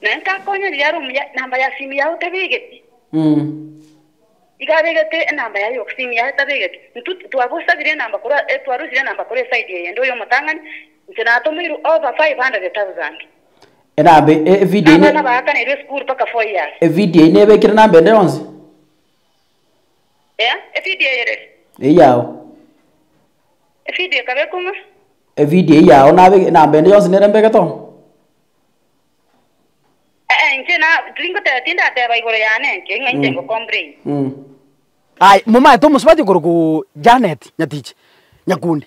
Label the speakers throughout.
Speaker 1: Naye nkakonya riria are omuya, namba ya simu yao tabegeti. Iga abegete enamba yaye yoka, simu yaye tabegeti. Intwe twabosabire enamba korwa twarusire enamba korwa eside eyende oyo omotang'ani, inche natomoirwe over 500,000.
Speaker 2: Enamba e- evideo eye
Speaker 1: Abana baakanerwe esukuru mpaka 4 years.
Speaker 2: evideo eye nebekire namba ende yonsi?
Speaker 1: Eh, evideo eye reri?
Speaker 2: Eyio yao.
Speaker 1: Evideo ekabekwa ng'a?
Speaker 2: Evideo eyio yao nabe enamba ende yonsi nere mbegete oo?
Speaker 1: Ee, inche na tingoteba tindateba igoro yane inche ng'a inche ngo complain.
Speaker 2: Aye momaete omosubati okorokwa Janet Nyatichi Nyakundi.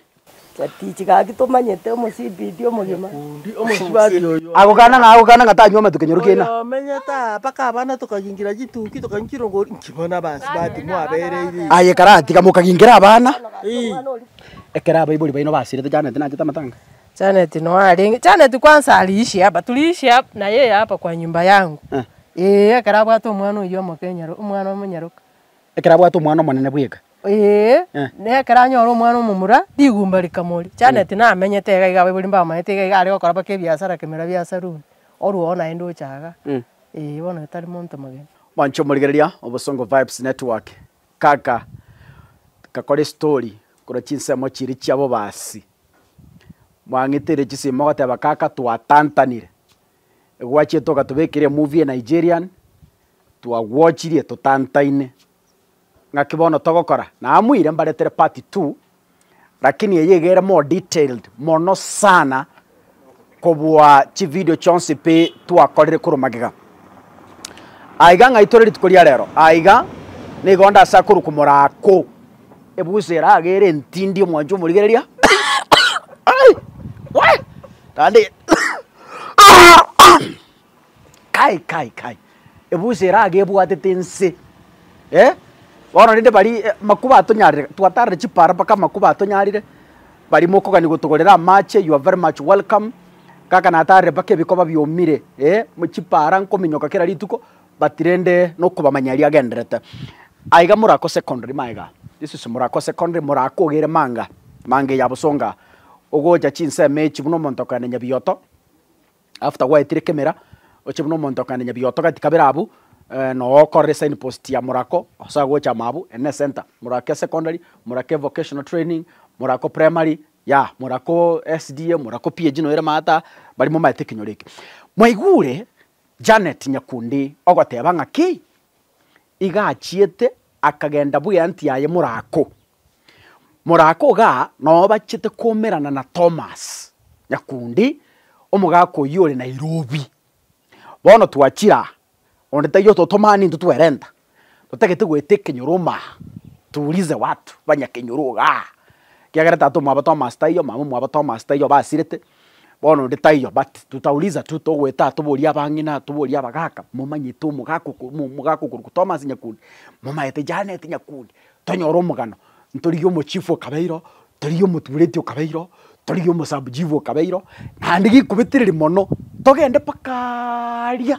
Speaker 3: Nyatichi gaki tomanyete omosibiti omogima.
Speaker 4: Nyakundi omosubati oyo.
Speaker 2: Agokana ng'a agokana ng'a tanywa amatuko ekenyoro kena.
Speaker 4: Oyo omenyete aa mpaka abana tokagingira chituki tokanywa chirongori inki bono abasubati mwabereire iga.
Speaker 2: Aye karatiga mokagingira abana.
Speaker 4: Ii.
Speaker 2: Ekero abaibori baino basirete Janet nachete amatanga.
Speaker 5: Janet no arenge, Janet kwanza aliishi hapa, tuliishi hapa na yeye hapa kwa nyumba yangu,
Speaker 2: Eh.
Speaker 5: eeh ekero abwate omwana oywo omoke nyaro omwana omonyaroka.
Speaker 2: Ekero abwate omwana omonene bweka.
Speaker 5: Eeh,
Speaker 2: Eh.
Speaker 5: na ekero anyore omwana omomura, rigumba rikamoria. Janet namenyete iga iga abaibori mbamanyete iga iga are gokora mpaka ebiasara kemera bia saluni, orwa oo naende ocha igaa, eeh bono tari monto mogeni.
Speaker 2: Mwanche omorigereria Obosongo Vibes Network, kaka gakora estory korwa chinsemo chiria chia bobasi. Mwang'iteire chisemi mogoteba kaka twatantanire, egwachiete ogatobekera emovie e Nigerian, twagwochirie totantaine, ng'aki bono togokora? Namoire mbaretere part two, lakini eye iga ere more detailed mono sana kobua chivideo chionsi pi twakorire korwa magega. Aiga ng'ai tore rituko ria rero? Aiga nigo onde ase akorokwa morako. Ebusa ere iga ere entindi omwancho omorigereria ai we naende kai kai kai ebusa ere iga ebwatete nse eh, bono rende baria makuba atonyarire twatarire chipara mpaka amakuba atonyarire, baria mokogania gotogorera amache you are very much welcome, kaka natarire mpaka ebikoba biomire eh, chipara nkominyoka kera rituko. But rende nokobamanya aria agenderete. Aiga Murako Secondary maega, this is Murako Secondary, Murako ogere manga, manga eye ya Bosonga, ogocha chinsemo echi buna omonto okogenda Nyabioto, after gwaetire Kemera, oche buna omonto okogenda Nyabioto gati kabere abwo, noo okorora esign post ya Murako, ase agocha amo abwo, eye ne ecenter, Murako Secondary, Murako Vocational Training, Murako Primary, yah, Murako SDA, Murako PAG noyo ere maate aa, baria momaete ekenyoro eke. Mwaigure. Janet Nyakundi ogoteba ng'a ki? Iga achiete akagenda bw'eanti yaye Morako. Morako igaa noo bachete koumerana na Thomas Nyakundi, omogaka oyio ore Nairobi. Bono twachire aa, onde taiyo ototomani intwe twerenta, totagete goeta ekenyoro omaa, tuulize watu banyakenyoro igaa, ekiagera tata omwabo Thomas taiyo, mama omwabo Thomas taiyo basirete. Bono onde taiyo but tutauliza tu togoeta toborie abang'ina toborie abagaka momanyete omogaka oko omogaka okorokwa Thomas Nyakundi, momaete Janet Nyakundi, tonyore omogano, ntorigie omochifu okabeire oo, torigie omotureti okabeire oo, torigie omosabuchifu okabeire oo, naende gikobetereri mono, togende mpakaaria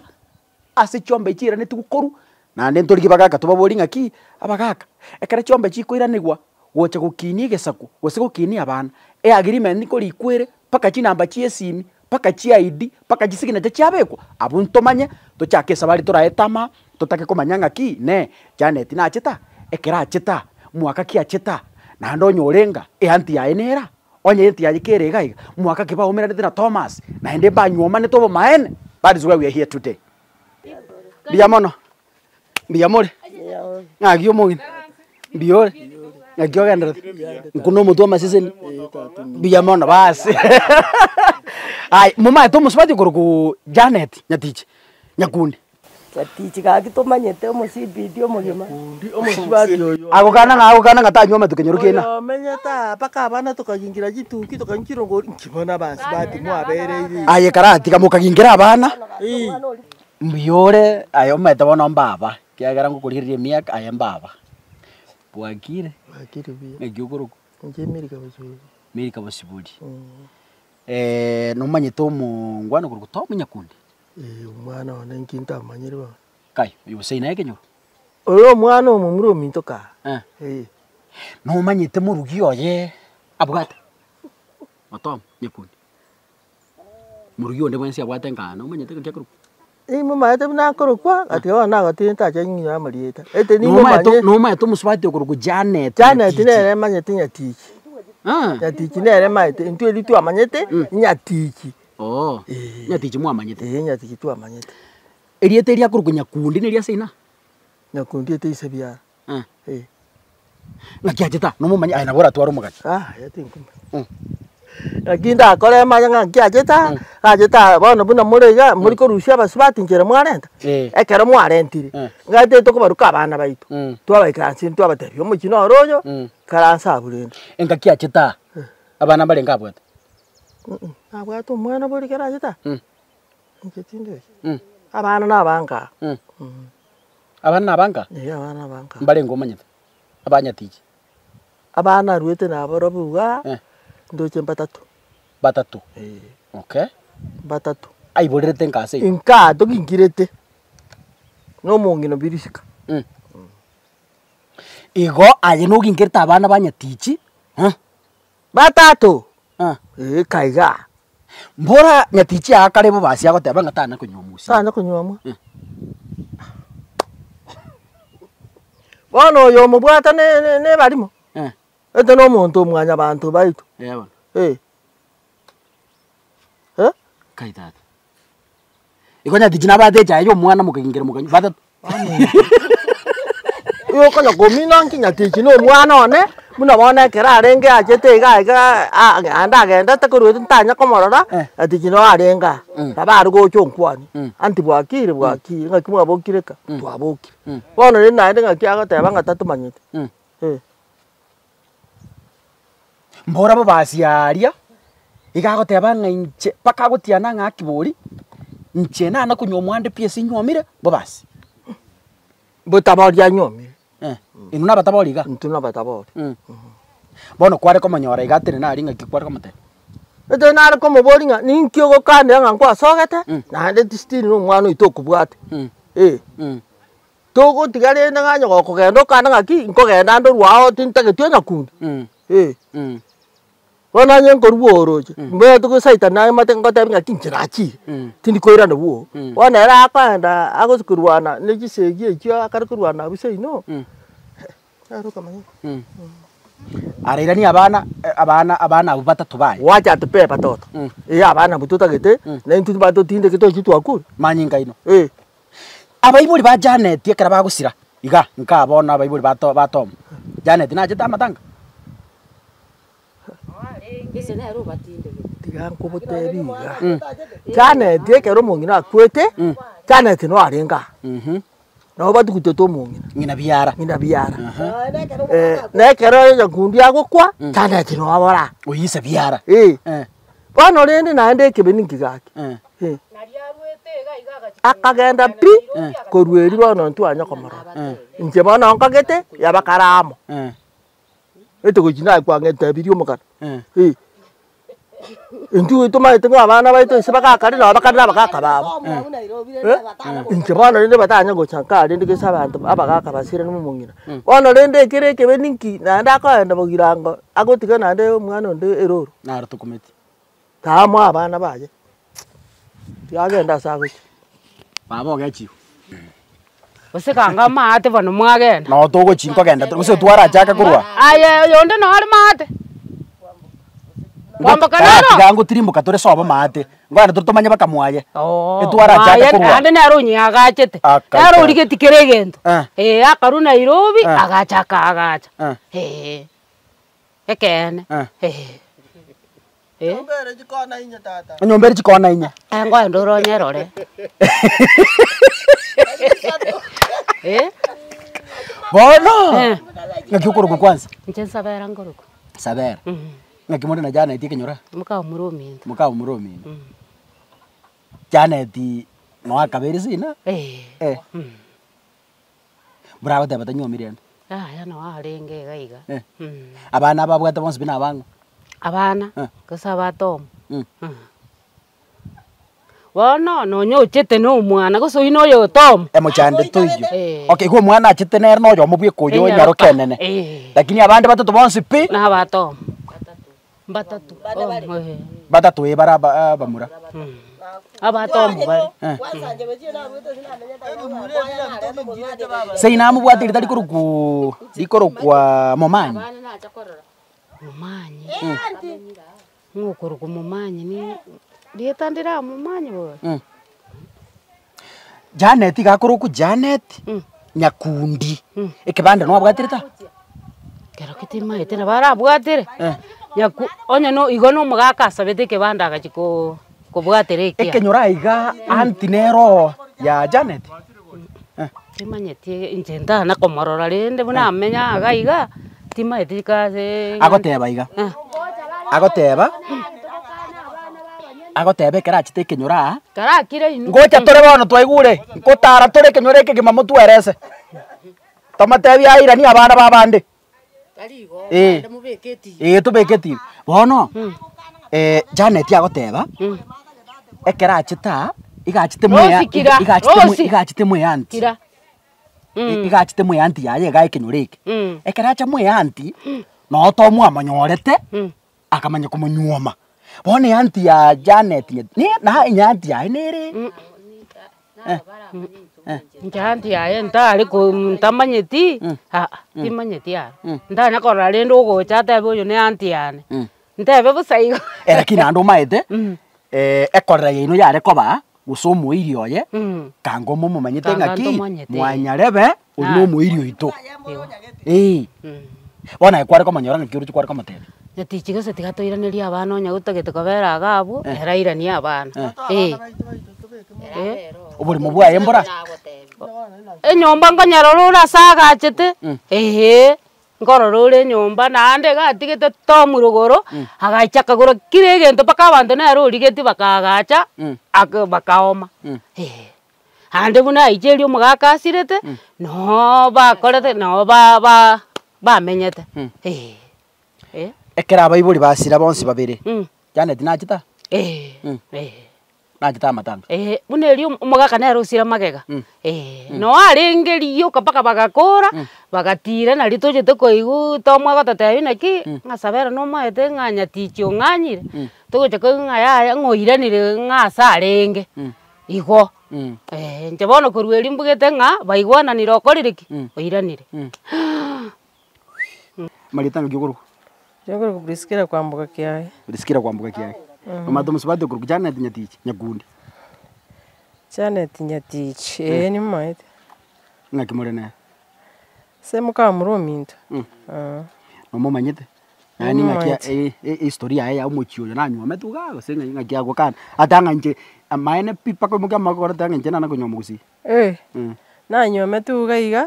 Speaker 2: ase chiombe chiiranetigwe korwa, naende ntorigie bagaka tobaborie ng'aki, abagaka, ekero chiombe chikoiranigwa gocha gokinia egesaku gose gokinia abana, eagreement nkorikwa ere, mpaka chinamba chia esimi, mpaka chi ID, mpaka chisignature chiabekwa, abwo ntomanye, tochake esabari toraete ama, totake komanya ng'aki inee, Janet nachete aa, ekero achete aa, mwaka ki achete aa, naende onyore ng'a eanti yaye nere aa, onye eanti yaye kere iga iga, mwaka ki baumeranete na Thomas, naende mbanywomanete obomaene, that is why we are here today. Mbuya mono, mbuya more, ng'aki omong'ina, mbuya ore, ng'aki ogenderete, nkuna omotwe amaseseni, mbuya mono basi aye momaete omosubati okorokwa Janet Nyatichi, Nyakundi.
Speaker 3: Nyatichi gaki tomanyete omosibiti omogima.
Speaker 4: Nyakundi omosubati oyo.
Speaker 2: Agokana ng'a agokana ng'a tanywa amatuko ekenyoro kena.
Speaker 4: Oyo omenyete aa mpaka abana tokagingira chituki tokanywa chirongori inki bono abasubati mwabereire iga.
Speaker 2: Aye karatiga mokagingira abana.
Speaker 4: Ii.
Speaker 2: Mbuya ore aye omanyete bono mbaba, ekiagera ngokorigereria emiaka aye mbaba. Bwakire?
Speaker 4: Bwakire buya.
Speaker 2: Naki okorokwa?
Speaker 4: Inche Mary Kabosibori.
Speaker 2: Mary Kabosibori. Nomanyete omongwana okorokwa Tom Nyakundi?
Speaker 4: Ee, omwana one inki ntamanyire bono.
Speaker 2: Kai, oyo gose naye ekenyoro?
Speaker 4: Oyo omwana omomura ominto kaa.
Speaker 2: Eh.
Speaker 4: Ee.
Speaker 2: Nomanyete morugi oye abwate? O Tom Nyakundi. Morugi onde bwensi abwate nkana, nomanyete ng'aki akorokwa?
Speaker 4: Niimomaete buna akorokwa, gatiga bono nagotire ntacha ng'inyore amarieta. Ete
Speaker 2: Nomaete
Speaker 4: niimomanye.
Speaker 2: nomaete omosubati okorokwa Janet
Speaker 4: Janet
Speaker 2: Nyatichi.
Speaker 4: nere emanyete Nyatichi.
Speaker 2: Ah.
Speaker 4: Nyatichi nere emaete, intwe erio twamanyete, Nyatichi.
Speaker 2: Oo,
Speaker 4: Eeh.
Speaker 2: Nyatichi mwamanyete.
Speaker 4: Eeh Nyatichi twamanyete.
Speaker 2: Erieta eria akorokwa Nyakundi neria ase ina?
Speaker 4: Nyakundi ete ise biara.
Speaker 2: Eh.
Speaker 4: Eh.
Speaker 2: Ng'aki achete aa? Nomomanye aye nabo oratware omogati.
Speaker 4: Ah, aye tinkomanya. Naki ndakore emanye ng'a nki achete aa, achete aa bono buna more iga, mori korusia abasubati nchera mwarenta,
Speaker 2: Eh.
Speaker 4: ekero mwarentire,
Speaker 2: Eh.
Speaker 4: ngaete tokobaruka abana baito,
Speaker 2: Mm.
Speaker 4: twabaikaransia twabatebia omochie noro oyo,
Speaker 2: Mm.
Speaker 4: ikaransa abwo rende.
Speaker 2: Engaki achete aa, abana mbarenge abwate?
Speaker 4: Nabwate omwana bori ekero achete aa?
Speaker 2: Mm.
Speaker 4: Inche tindochi.
Speaker 2: Mm.
Speaker 4: Abana na abange aa.
Speaker 2: Mm. Abana na abange aa?
Speaker 4: Eeh abana na abange aa.
Speaker 2: Mbarenge omanyete, abanyatichi?
Speaker 4: Abana aruete nabarobwo igaa,
Speaker 2: Eh.
Speaker 4: ndoche mbatato.
Speaker 2: Batato?
Speaker 4: Eeh.
Speaker 2: Okay.
Speaker 4: Mbatato.
Speaker 2: Aiborerete nka ase igo?
Speaker 4: Nkaa toginkirete, na omong'ina birisika.
Speaker 2: Mm. Igo aye noginkerete abana banyatichi, eh?
Speaker 4: Batato!
Speaker 2: Ah.
Speaker 4: Ee kaiga.
Speaker 2: Mbora nyatichi aa kare bobasi agoteba ng'a tana konywa omosia.
Speaker 4: Tana konywa Bono oyo omobwata ne- ne- ne ebarimo,
Speaker 2: Eh.
Speaker 4: ete na omonto omwanyabanto baito.
Speaker 2: Eh bono.
Speaker 4: Eh. Eh.
Speaker 2: Kai tata. Igo nyatichi nabwate echae ya omwana mokagingera mokanywa batato.
Speaker 4: Igo okonya komina nki nyatichi na omwana one, buna bono ekero arenge achete iga iga aa naende agendete korwa erio ntanya komorora,
Speaker 2: Eh.
Speaker 4: nyatichi noo arenge aa,
Speaker 2: Mm.
Speaker 4: nabo are gocha onkwanie,
Speaker 2: Mm.
Speaker 4: aunty bwakire bwakire ng'aki mwabokire ka, twabokire.
Speaker 2: Mm.
Speaker 4: Bono rende naende ng'aki agoteba ng'a tatomanyeti,
Speaker 2: Mm.
Speaker 4: eh.
Speaker 2: Mbora bobasi aria, iga agoteba ng'a inche mpaka agotiana ng'a akibori, inche nana konywa omwande pi ase inywomire, bobasi.
Speaker 4: Botabori anywomire.
Speaker 2: Eh, inwe nabatabori iga?
Speaker 4: Intwe nabatabori.
Speaker 2: Bono kware komonyora iga atenene aria ng'aki kware komotebia?
Speaker 4: Ekero nare komoboria ng'a ninki ogokanera ng'a nkwasogete, naende still na omwana oito okobwate, eh. Togotiga rende ng'a onye gokogenda okande ng'aki, nkogenda ande orwo ao tintageti onyakundi, eh. Bono onye nkorwa oroche, mbwene togosaitana naye omanyete ngotebi ng'aki inche nachire, tindi koirana bwogo. Bono ere akoenda agochi korwana ne chisegi echio akare korwana abwo seino, nere okomanya.
Speaker 2: Arairanie abana, abana abana abwo batato baye.
Speaker 4: Wacha atupee batoto, eh abana abwo totagete, na intwe batotindeke tochie twakure,
Speaker 2: Manyinga aino.
Speaker 4: eh.
Speaker 2: Abaibori ba Janet ekero bagosira, iga nkaa bono abaibori ba To- ba Tom, Janet nachete amatanga?
Speaker 4: Tiga nkobotebi iga, Janet ekero omong'ina akwete, Janet no arenge aa, nabo batugutete omong'ina.
Speaker 2: Ng'ina biara.
Speaker 4: Ng'ina biara. Na ekero nyakundi agokwa, Janet no abora aa.
Speaker 2: Oyio ise biara.
Speaker 4: Eh. Bono rende naende ekebe ninki gaki? Eh. Akagenda pi, korwa erio bono ntwanya komorora. Inche bono nkagete, yabakare amo. Ete gochia naye kwang'etebirie omogano. Eh. Intwe tomaete ng'a abana baito ase bagakare nabo bakare na abagaka babo. Eh, inche bono rende batanya gocha nka rende gese abanto abagaka basire na omong'ina. Bono rende ekere ekebe ninki, naende akoenda bogirango, agotiga naende omwana onde eroro.
Speaker 2: Naro tokumeti.
Speaker 4: Tamoa abana baye, tiga agende ase agochia.
Speaker 2: Baba ogechiwe.
Speaker 6: Gose kanga maate bono mwagenda.
Speaker 2: Noo togochi nkogenda tore gose twarachaka korwa.
Speaker 6: Aye oyonde noo are maate. Kwamboka naro?
Speaker 2: Tiga ngotirimboka tore sobo maate, nkogenda tore tomanye baka mwaye.
Speaker 6: Oo,
Speaker 2: Etwarachaka
Speaker 6: mwaye
Speaker 2: korwa.
Speaker 6: naende nere onyeagachete.
Speaker 2: Akaika.
Speaker 6: Nere origetie kera egento.
Speaker 2: Eh.
Speaker 6: Eh, akarwa Nairobi,
Speaker 2: Eh.
Speaker 6: agacha akaagacha.
Speaker 2: Eh.
Speaker 6: Eh, ekeene,
Speaker 2: Eh.
Speaker 6: eh. Eh.
Speaker 4: Enyomba chikona inye tata.
Speaker 2: Enyomba ere chikona inye.
Speaker 6: Aye ngoenda ore onyerore. Eh.
Speaker 2: Bono,
Speaker 6: Eh.
Speaker 2: ng'aki okorokwa kwanza?
Speaker 6: Inche Nsabera nkorokwa.
Speaker 2: Sabera. Ng'aki more na Janet ekenyoro?
Speaker 6: Moka omoro ominto.
Speaker 2: Moka omoro ominto. Janet noe akabere sina?
Speaker 6: Eh.
Speaker 2: Eh. Buna agoteba tanyuomiri ende.
Speaker 6: Yaya noo arenge iga iga.
Speaker 2: Eh. Abana aba abwate bonsi pi nabang'o?
Speaker 6: Abana,
Speaker 2: Eh.
Speaker 6: gose abate omo.
Speaker 2: Mm.
Speaker 6: Bono nonye ochete na omwana gose oyio na oyo otomo.
Speaker 2: Emochando toiyio.
Speaker 6: Eh.
Speaker 2: Okay, igo omwana achete nere na oyomo bweka oyio
Speaker 6: Enyaroka.
Speaker 2: onyaroka enene.
Speaker 6: Eh.
Speaker 2: Lakini abande batato bonsi pi,
Speaker 6: Na abate omo. Mbatato. Omo eh.
Speaker 2: batato eh bare aba abamura.
Speaker 6: Mm. Abatomu bare.
Speaker 2: Seino amobwate ritari korokwa rikorokwa Momanyi.
Speaker 6: Momanyi, ng'a okorokwa Momanyi ni rieta ndire aa Momanyi bono.
Speaker 2: Janet iga akorokwa Janet Nyakundi, ekebande nwabwaterete aa?
Speaker 6: Kero ki timaete nabo arabwatere, nyaku onye no igo na omogaka asabete ekebande agachia koo kobwatera ekiaye.
Speaker 2: Ekenyoro aiga aunty nere oo ya Janet?
Speaker 6: Timanyeti inche ntana komorora rende buna amenya iga iga, timaeti kase
Speaker 2: Agoteba iga, agoteba, agoteba ekero achete ekenyoro aa,
Speaker 6: Karakire inwe.
Speaker 2: ngocha tore bono twaigure, nkotara tore ekenyoro ekegima motwerese, tomotebi airanie abana ba abande. Eh, eh tobeke etibi. Bono, Janet agoteba, ekero achete aa, iga achete mwe
Speaker 6: Rosi kira,
Speaker 2: iga achete mwe
Speaker 6: Rosi.
Speaker 2: iga achete mwe aunty.
Speaker 6: Kira.
Speaker 2: Iga achete mwe aunty yaye iga ekenyoro eke. Ekero acha mwe aunty, noo tomwamonyorete, akamanya komonyuoma. Bono eaunty ya Janet na eaunty yaye nere.
Speaker 6: Inche aunty yaye ntare ko ntamanyeti, aa, timanyeti aro. Ntanya korora rende ogocha atebe oyo ne aunty yane, ntebe bosa igo.
Speaker 2: Lakini naende omaete, ekorera yaino yare koba, gose omoiri oye, kanga omomomanyete
Speaker 6: Kanga
Speaker 2: ng'aki,
Speaker 6: ntomanyete.
Speaker 2: mwanyarebe, oria na omoiri oito. Eh, bono aye kware komonyora ng'aki oroche kware komotebia.
Speaker 6: Nyatichi gose tiga toiranerie abana onye gotagete kobera iga abwo, ere airanie abana, eh. Eh.
Speaker 2: Oboremo bwaye mbora?
Speaker 6: Enyomba nkonyerora ore ase agachete, eeh, nkorora ore enyomba naende iga atigete tomu rogoro, agacha akagora kera egento mpaka abanto nere origetie bakaagacha, aka bakaoma, eh. Naende buna aicheria omogaka asirete, nooo bakorete noo ba ba bamenyete, eh. Eh.
Speaker 2: Ekero abaibori basira bonsi babere, Janet nachete aa?
Speaker 6: Eh, eh.
Speaker 2: Nachete amatanga?
Speaker 6: Eh, buna erio omogaka nere osire magega, eh, noo arenge rioka mpaka bagakora, bagatira nario tochete koigwa tomoa gototebia naki, ng'a Sabera nomaete ng'a nyatichi ong'anyire, togocha koigwa ng'a yaya ng'a oiranire ng'a ase arenge, igo. Eh, inche bono korwa erio mbugete ng'a baigwananire okorire ki? Oiranire.
Speaker 2: Marieta ng'aki okorokwa?
Speaker 5: Inche nkorokwa Priscilla Kwamboka Kiaye.
Speaker 2: Priscilla Kwamboka Kiaye. Omanyete omosubati okorokwa Janet Nyatichi Nyakundi.
Speaker 5: Janet Nyatichi, eeh nimaete.
Speaker 2: Ng'aki more nere?
Speaker 5: Ase mokamura ominto.
Speaker 2: Nomomanyete? Yaani ng'aki
Speaker 5: Nimomanyete.
Speaker 2: history yaye ya omochie oyo nanywometwe igaa gose ng'ai ng'aki agokana, ata ng'a inche amaene pi mpaka oimokie amaboko orente ng'a inche nana konywa omogusii.
Speaker 5: Nanywometwe iga iga.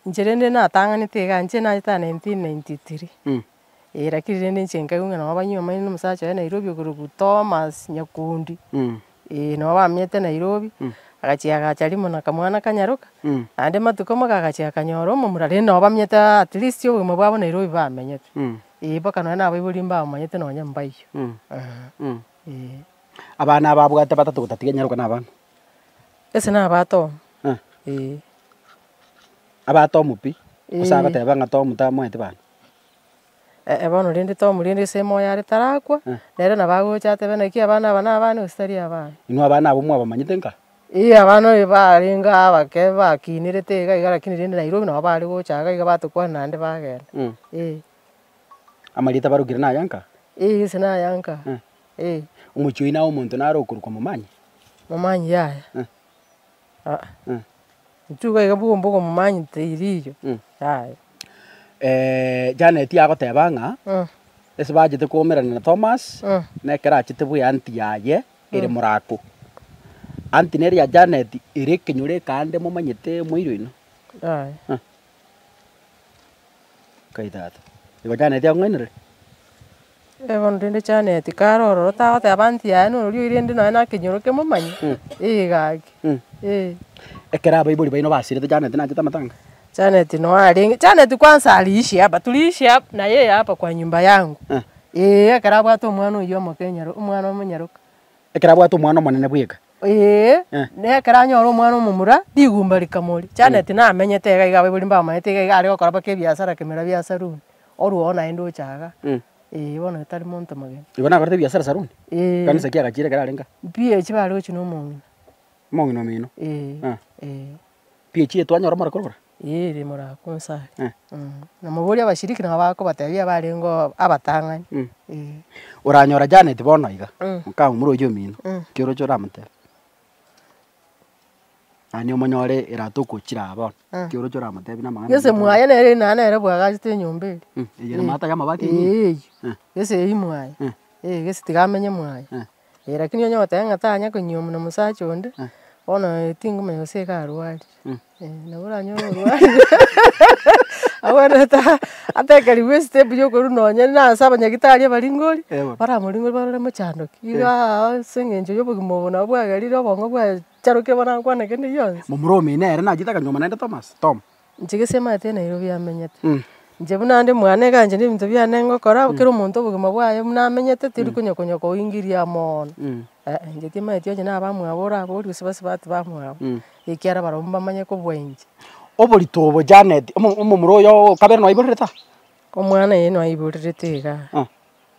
Speaker 5: Inche rende natang'anete iga, inche nachete 1993, eh lakini rende inche nkaigwa ng'a nabo banywomaine na omosacha oye Nairobi okorokwa Thomas Nyakundi, eh nabo bamenyete Nairobi, agachia agacha rimo na kamwana kanyaroka, naende matuko moka agachia akanyora omomura rende nabo bamenyete at least obogima bwabo Nairobi bamenyete, eh mpaka nonye na abaibori mbamanyete nonye mbaiyo, eh.
Speaker 2: Abana aba abwate batato gotatiga nyaroka na abana?
Speaker 5: Ase naba Tom, eh.
Speaker 2: Aba Tom pi, gose agoteba ng'a Tom tamoeti bana.
Speaker 5: Eh bono rende Tom rende ase emoyo are tarakwa, nere nabo agocha atebe naki abana aba na abane gose tari abane.
Speaker 2: Inwe abana abwo mwabamanyete nka?
Speaker 5: Eeh abana oyo barenge abake bakinerete iga iga lakini rende Nairobi nabo bare gocha iga iga batokwana naende bagenda, eh.
Speaker 2: Amarieta barokire naya nka?
Speaker 5: Eeh gose naya nka, eh.
Speaker 2: Omochie oyio naye omonto nare okorokwa Momanyi?
Speaker 5: Momanyi yaya. Aa, intwe iga iga buna mbogo momanyete riiyo, yaya.
Speaker 2: Janet agoteba ng'a ase bachete koumerana na Thomas, na ekero achete bwa eaunty yaye ere morako. Aunty nere ya Janet ere ekenyoro ekaande momanyete moiro inwe.
Speaker 5: Yaya.
Speaker 2: Kai tata, igo Janet akong'ainereria?
Speaker 5: Eh bono rende Janet kare ororo tagoteba aunty yaye norori oyo rende nonye na ekenyoro kemomanye, eh gaki, eh.
Speaker 2: Ekero abaibori baino basirete Janet nachete amatanga?
Speaker 5: Janet no arenge, Janet kwanza aliishi hapa, tuliishi hapa na yeye hapa kwa nyumba yangu, eh ekero abwate omwana oywo omoke nyaro omwana omonyaroka.
Speaker 2: Ekero abwate omwana omonene bweka.
Speaker 5: Eeh, na ekero anyore omwana omomura, rigumba rikamoria. Janet namenyete iga iga abaibori mbamanyete iga iga are gokora mpaka ebiasara kemera bia saluni, orwoo naende ocha igaa. Eh, bono tari monto mogeni.
Speaker 2: Igo nakorete ebiasara saruni?
Speaker 5: Eh.
Speaker 2: Kanisa ki agachire ekero arenge aa?
Speaker 5: Pi echi bare gochia na omong'ina.
Speaker 2: Omong'ina omino?
Speaker 5: Eh,
Speaker 2: Ah.
Speaker 5: eh.
Speaker 2: Pi echi etwanyora more korora?
Speaker 5: Eh, ere morako nse aria.
Speaker 2: Eh.
Speaker 5: Namoboria abashiriki nabo bakobatebia abarenge oo abatang'ani. Eh.
Speaker 2: Oranyora Janet bono iga,
Speaker 5: Mm.
Speaker 2: mokamomura oyio omino,
Speaker 5: Mm.
Speaker 2: ki oroche oramotebie? Yaani omonyore erato okochira aa bono,
Speaker 5: Mm.
Speaker 2: ki oroche oramotebie na amang'ana
Speaker 5: Gese
Speaker 2: ayio
Speaker 5: mwaye nere naye nere bwagachete enyomba eria.
Speaker 2: Eye ere maata ya amabati eyio?
Speaker 5: Eeh eyio,
Speaker 2: Eh.
Speaker 5: gese eyio mwaye,
Speaker 2: Eh.
Speaker 5: eh gese tiga amenye mwaye.
Speaker 2: Eh.
Speaker 5: Eh lakini onye goteba ng'a tanya konyuomwa na omosacha onde,
Speaker 2: Eh.
Speaker 5: bono tingomanya gose iga arwarire.
Speaker 2: Mm.
Speaker 5: Eh, nabo oranyore orwarire abwenerete atekerigwe estep ya okorwa nonye na ase abanyagitari abaringori,
Speaker 2: Eh bono.
Speaker 5: baramoringori barore mochando ki, igaa ase eng'encho ya obogima obo nabo bwagerire obongo bwacharokire bono ankwane kende gionsi.
Speaker 2: Momura omino ere nachete akanyuoma naende Thomas, Tom.
Speaker 5: Inche gese omanyete Nairobi amenyete, inche buna ande mwane iga inche na ebinto biane ngokora, kera omonto obogima bwaye buna amenyete teri konya konya koingiria mono, eh inche timanyeti onye na abamwabo oraborie gose basubati bamwabo, ekiara barobwo mbamanye kobua inche.
Speaker 2: Oborito obo Janet, omo- omomura oyo o kabere nwaiborerete aa?
Speaker 5: Omwana oye nwaiborerete igaa,
Speaker 2: Ah.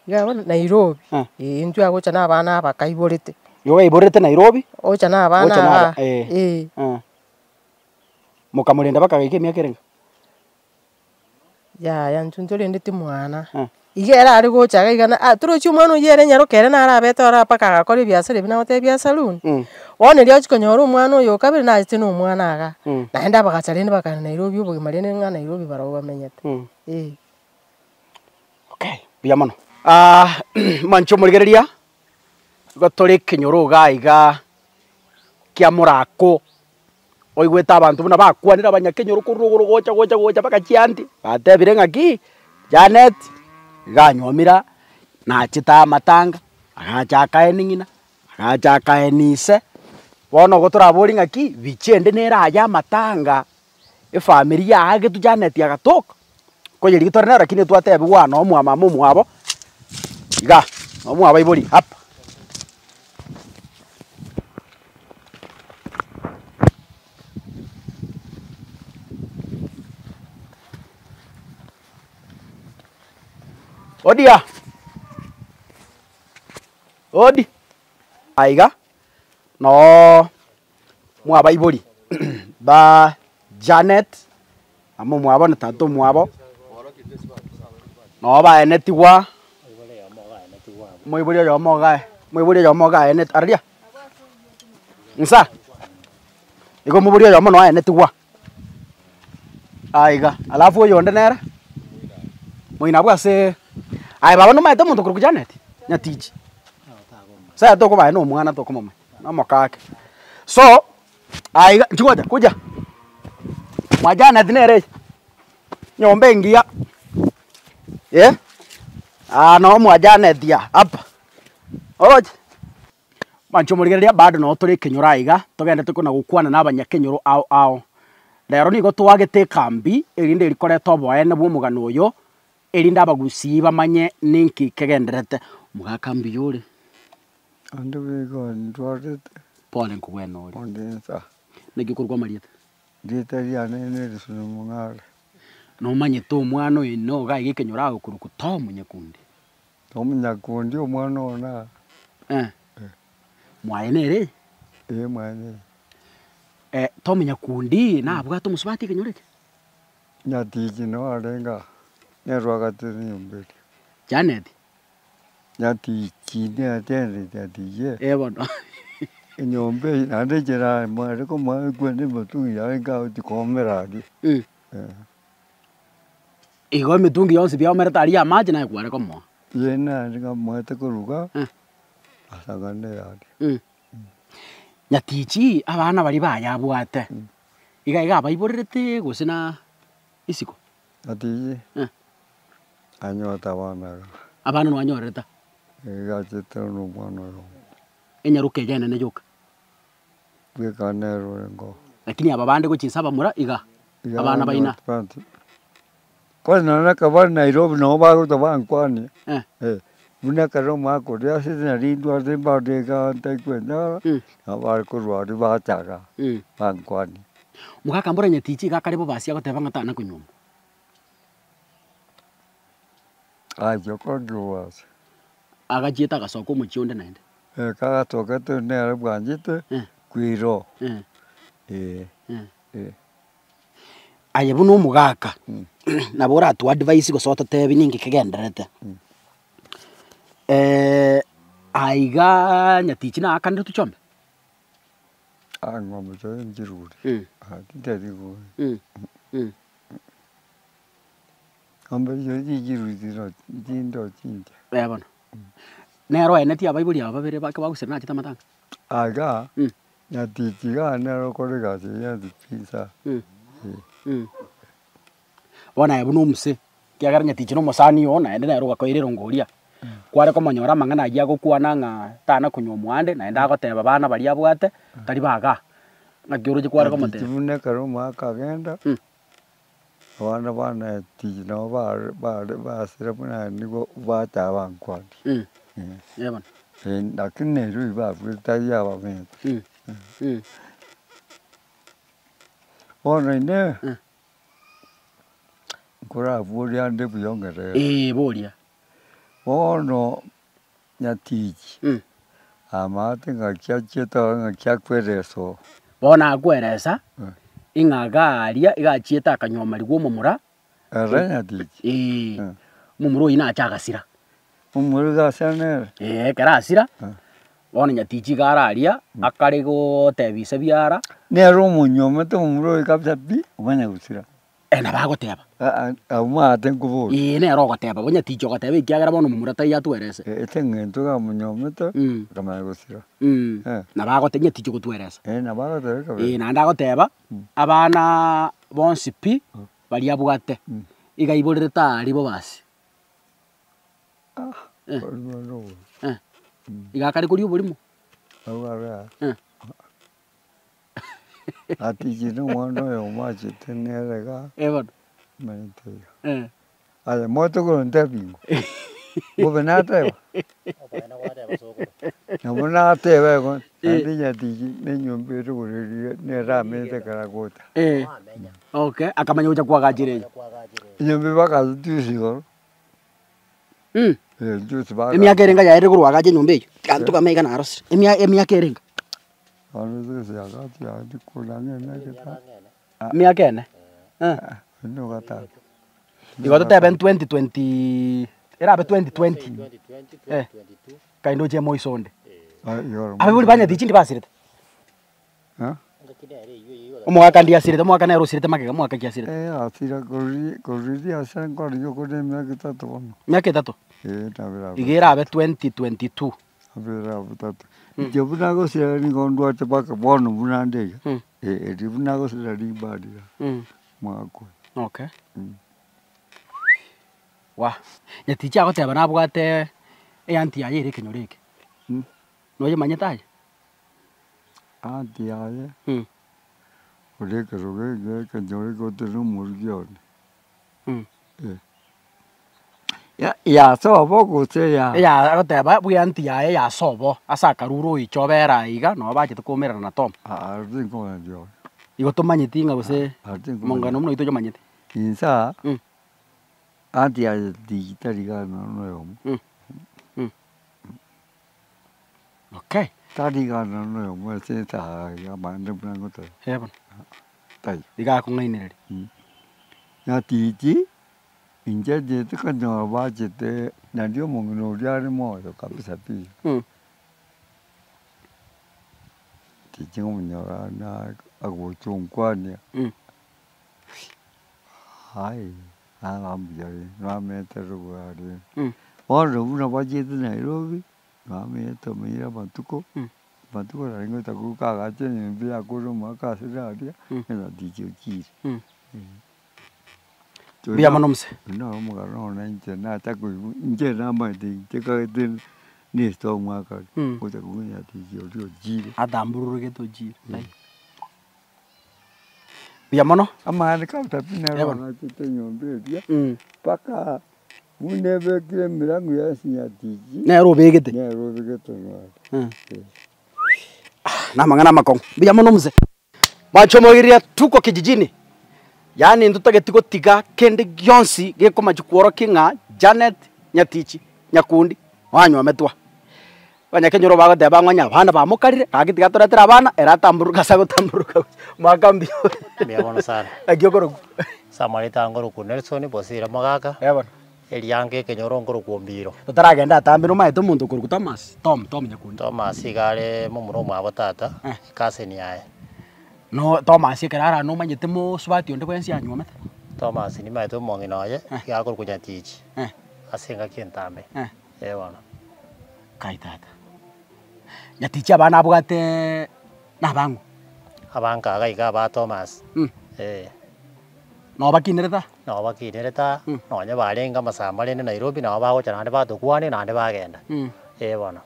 Speaker 5: iga bono Nairobi,
Speaker 2: Ah.
Speaker 5: eh intwe agocha na abana aba kaiborete.
Speaker 2: Igo baiborerete Nairobi,
Speaker 5: Ocha na abana
Speaker 2: Ocha na aba,
Speaker 5: aba,
Speaker 2: eh.
Speaker 5: eh.
Speaker 2: eh. Mokamorenda mpaka agaika emiaka erenge?
Speaker 5: Yaya intwe ntorendeti mwana,
Speaker 2: Eh.
Speaker 5: iga ere are gocha iga iga na ah torochi omwana oyio ere nyaroka ere naro abete ore mpaka agakora ebiasara ebi nagotebia bia saluni, bono erio achia konyora omwana oyo o kabere nachete na omwana igaa, naende abagacha rende bakagenda Nairobi obogima rende ng'a Nairobi barobwo bamenyete, eh.
Speaker 2: Okay, mbuya mono. Mwanche omorigereria, igo tore ekenyoro iga iga kia morako. Oigwete abanto buna bakwanire abanyakenyoro korwa rogoro gocha gocha gocha mpaka chianti, batebire ng'aki, Janet iga anywomire nachete amatanga, agacha akaeni ng'ina, agacha akaeni ise, bono igo toraborie ng'aki, bicha ende nere aye amatanga, efamiri yaagetwe Janet agatoka, nkoyerigia tore nero lakini twatebiwa aa noo mwa mama omwabo, igaa, noo mwabaibori hapa. Odia, odi, aiga noo mwabaibori ba Janet amo omwabo na tata omwabo, noo baenetigwa. Moibori oyomo iga moibori oyomo iga aenete aria, nsa, igo omobori oyomo noo aenetigwa, aiga alafu oyonde nere, moino abwo aseee, aye baba nomanyete omonto okorokwa Janet? Nyatichi, nsaye tokobae na omwana tokomomanya, na omokake. So, aiga inchuo gocha kuja, mwa Janet nere eye, nyomba engiya, eh. Aa noo mwa Janet aa hapa, oroche? Mwanche omorigereria bado noo tore ekenyoro aiga, togendete kona gokwana na abanyakenyoro ao ao. Rero nigo twagete ekambi, erinde eri koreta oboene bwa omogano oyo, erinde abagusii bamanye ninki kegendererete. Omogaka mbuya ore?
Speaker 7: Ande nigo ndwarete.
Speaker 2: Pole nkogwena ore.
Speaker 7: Onde nsa.
Speaker 2: Naki okorokwa amarieta?
Speaker 7: Rieta riane Nelson Omong'are.
Speaker 2: Nomanyete omwana oyo nigo iga ekenyoro agokorokwa Tom Nyakundi.
Speaker 7: Tom Nyakundi omwana one aa.
Speaker 2: Eh. Mwaye nere eye?
Speaker 7: Ee mwaye nere.
Speaker 2: Tom Nyakundi nabwate omosubati ekenyoro eke?
Speaker 7: Nyatichi noo arenge aa, nere oagatire enyomba eria.
Speaker 2: Janet?
Speaker 7: Nyatichi nere Nyatichi ere.
Speaker 2: Eh bono.
Speaker 7: Enyomba eye naende enchera mware komoa ekwende emetungi yarenge agochi koomera aria.
Speaker 2: Igo emetungi yonsi pi yaomerete aria ya amache naye kware komoa.
Speaker 7: Ee nare ngamoete koruga, asang'ane aria.
Speaker 2: Nyatichi abana baria baye abwate, iga iga abaiborerete gose na isiko?
Speaker 7: Nyatichi,
Speaker 2: Eh.
Speaker 7: anyorete abana iga.
Speaker 2: Abana nwanyorete aa?
Speaker 7: Iga achete na omwana oyomo.
Speaker 2: Enyaroka eye enene yoka.
Speaker 7: Bweka nere orenge oo.
Speaker 2: Lakini aba bande gochia inse abamura iga,
Speaker 7: Iga
Speaker 2: abana baino aa.
Speaker 7: banyorete Kwanza nonye ekero bare Nairobi nabo bagocha bankwanie,
Speaker 2: Eh.
Speaker 7: eh, buna ekero omwaka oria ase nari ndwarete bado iga ntaikwenyara, nabo bare korwa aria bacha igaa, bankwanie.
Speaker 2: Mogaka mbora nyatichi iga akare bobasi agoteba ng'a tana konyuomwa.
Speaker 7: Achia korokigwa ase.
Speaker 2: Agachiete agasoka omochie onde naende.
Speaker 7: Eh, kagatokete nere bwanchete kwiroo. Eh. Eh.
Speaker 2: Aye buna omogaka, nabo oratoa advice gose ototebi ninki kegendererete. Aiga nyatichi naakanire tochombe?
Speaker 7: Ah ng'ombe chiaye nchirure, ah tintebeti ng'ombe. Ng'ombe chiaye chichirure chiro chindo chinche.
Speaker 2: Eeh bono. Nere oenetie abaibori aba babere bake bagosira nachete amatanga?
Speaker 7: Igaa, nyatichi igaa nere okora egasi eye ya chinsa.
Speaker 2: Bono aye buna omuse, ekiagera nyatichi na omosani oo naende nere ogakoira erongo oria, kware komonyora amang'ana aywo agokwana ng'a tana konywa omwande naende agoteba bana baria abwate, tari bagaa. Naki oroche kware
Speaker 7: Nyatichi
Speaker 2: komotebia?
Speaker 7: buna ekero omwaka agenda, abana ba nyatichi nabo bare bare basire buna nigo bateba bankwanie.
Speaker 2: Eh bono.
Speaker 7: Lakini Nairobi babuete tari abamento. Bono inee. Nkoraborie ande buya ong'erere.
Speaker 2: Ee, boria.
Speaker 7: Bono nyatichi, amaate ng'aki achiete oo ng'aki akweresa oo.
Speaker 2: Bono akweresa, ing'a iga aria iga achiete akanywomarigwa omomura.
Speaker 7: Ere nyatichi?
Speaker 2: Ee, omomura oyio nache agasira.
Speaker 7: Omomura iga asira nere?
Speaker 2: Ee, ekero asira, bono nyatichi iga are aria, akare gotebia ise biara.
Speaker 7: Nere omonyuomete omomura oyo kabisa pi, omanye gosira.
Speaker 2: Eh, nabo agoteba.
Speaker 7: Aa abwo maate nkoboria.
Speaker 2: Ee, nere ogoteba, bo nyatichi ogoteba ekiagera bono omomura taiyo atwerese.
Speaker 7: Ase eng'encho iga amonyuomete, akamanya gosira.
Speaker 2: Nabo agoteba, nyatichi ogotweresa.
Speaker 7: Ee, nabo agoteba kabisa.
Speaker 2: Ee, naende agoteba, abanaaa bonsi pi, baria abwate, iga aiborerete aria bo basi. Iga akare koria oborimo.
Speaker 7: Atichire na omwana oyomo achete nere iga,
Speaker 2: Eh bono.
Speaker 7: omanyete iga.
Speaker 2: Eh.
Speaker 7: Aye mote kontebia ingo, bobe nateba? Nabo nateba igo, naende nyatichi na enyomba ere igoro eria nere amenyete ekero agocha.
Speaker 2: Eh, okay, akamanya gocha kwagachire eye.
Speaker 7: Enyomba ebagacha juzi igoro. Eh, juzi bagacha.
Speaker 2: Emiaka erenga yaerire korwa agacha enyomba eywo? Tiga ntugame iga narosire. Emia emiaka erenga?
Speaker 7: Bono juzi agacha yaani korwa ang'e emiaka etano.
Speaker 2: Emiaka ene? Eh.
Speaker 7: Ene gatano.
Speaker 2: Igo totebe 2020 erabe 2020 eh, kaende oche moiso onde. Abaibori ba nyatichi ndibasirete? Omogaka ndiasirete, omogaka nere osirete magega, omogaka ki asirete?
Speaker 7: Eh, asira korwa korwa riria asira nkorora okore emiaka etato bono.
Speaker 2: Emiaka etato?
Speaker 7: Eh, nabere
Speaker 2: Iga erabe 2022.
Speaker 7: Abere abwo tato. Inche buna agosira nigo ndwate mpaka bono buna nde iga, eh, erio buna agosira rimba riria, omwaka oyo.
Speaker 2: Okay. Wah, nyatichi agoteba nabwate eanti yaye ere ekenyoro eke, noyemanyete aye?
Speaker 7: Anti yaye, ore ekerogo eke ekenyoro eke na omorugi one. Ya sobo gose ya.
Speaker 2: Eya agoteba buna eanti yaye ya sobo, ase akarure oiche obere aiga nabo bachete koumerana na Tom.
Speaker 7: Aa tinkomanya riorio.
Speaker 2: Igo tomanyeti ng'a gose
Speaker 7: Aa tinkomanya.
Speaker 2: omongano buna oito oyomanyete.
Speaker 7: Insaa, anti yaye tari iga nonya oyomo.
Speaker 2: Okay.
Speaker 7: Tari iga nonya oyomo ase esaa iga abande buna ngoteba.
Speaker 2: Eh bono.
Speaker 7: Taiyo.
Speaker 2: Iga akong'ainereria.
Speaker 7: Nyatichi, inche nchete konyora bachete naende omong'ina oria are moyo kabisa pi. Tichi nkomonyora na agocha onkwania. Aye, naba mbuya rende, namenyete rogoro aria rende. Bono buna bachete Nairobi, namenyete omenyire amatuko, amatuko nari ngocha goika agache enyomba yakure omwaka ase aria, nyatichi ochire.
Speaker 2: Mbuya mono mzee.
Speaker 7: Oyio noro omogano one inche nacha koigwa, inche namanyete inche kagete nesete omwaka oria, gocha koigwa nyatichi oria ochire.
Speaker 2: Atambururugete ochire. Mbuya mono.
Speaker 7: Amang'ana kabisa pi nere
Speaker 2: Eba.
Speaker 7: oachete enyomba eria, mpaka buna ebekire emirango yonsi nyatichi,
Speaker 2: Nere obegete.
Speaker 7: nere obegete noro.
Speaker 2: Namang'ana amakong'u. Mbuya mono mzee. Mwanche omoigereria tuko kijijini, yaani ntotageti gotiga kende gionsi gekomachi kworokia ng'a Janet. Nyatichi, Nyakundi, oanywometwa. Abanyakenyoro bagoteba ng'a onye abana bamokarire, gaki tiga toretere abana, ere atamburuke ase agotamburuka gochia mwaka mbuya ore.
Speaker 8: Mbuya mono sana.
Speaker 2: Naki okorokwa?
Speaker 8: Ase amareta aya nkorokwa Nelson Bosire Mogaka,
Speaker 2: Eh bono.
Speaker 8: eriango ekenyoro nkorokwa Ombiro.
Speaker 2: Totaragenda atambe nomaete omonto okorokwa Thomas, Tom, Tom Nyakundi.
Speaker 8: Thomas iga are momura omwabo tata, ecousin yaye.
Speaker 2: No Thomas ekero ara nomanyete mosubati onde bwensi anywomete?
Speaker 8: Thomas nimaete omong'ina oye, iga akorokwa Nyatichi, ase engaki entambe, eh bono.
Speaker 2: Kai tata, Nyatichi abana abwate nabang'u?
Speaker 8: Abange iga iga aba Thomas, eh.
Speaker 2: Nabo bakinerete aa?
Speaker 8: Nabo bakinerete aa, nonye barenge amasamba rende Nairobi nabo bagocha naende batokwania naende bagenda, eh bono,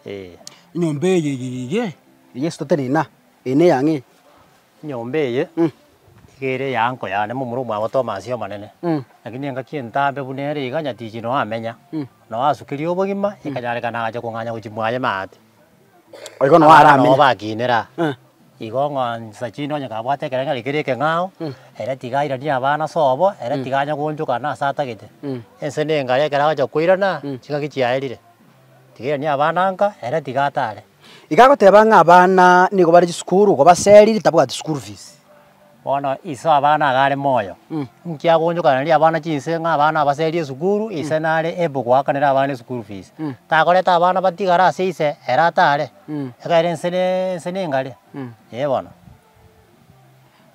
Speaker 8: eh.
Speaker 2: Enyomba eye eye eye, eye ase totenena aa. Eye neyang'o eye.
Speaker 8: Enyomba eye, iga ere eya uncle yane momura omwabo Thomas omonene, lakini engaki entambe buna ere iga nyatichi noo amenya, noo asukeria obogima, ekanyarekana agacha kong'anya gochia mwaye maate.
Speaker 2: Igo noo
Speaker 8: Abana noo
Speaker 2: aramenya.
Speaker 8: bakinera aa, igo ng'a nsa chinde onye kabwate ekerengerio keria ekeng'ao, ere tiga airanie abana sobo, ere tiga anya goonchokana ase atagete. Ense na engare ekero agocha koirana, chingaki chiaerire, tiga airanie abana nka, ere tiga atare.
Speaker 2: Iga agoteba ng'a abana nigo bare chisukuru, igo baseriri tabwati school fees.
Speaker 8: Bono iso abana iga are moyo, nki agoonchokana riria abana chinse ng'a abana abaserie esukuru, ise nare able goakanera abana eschool fees. Takoreta abana batigare ase ise, ere atare, ekere ense ne ense ne engare, eh bono.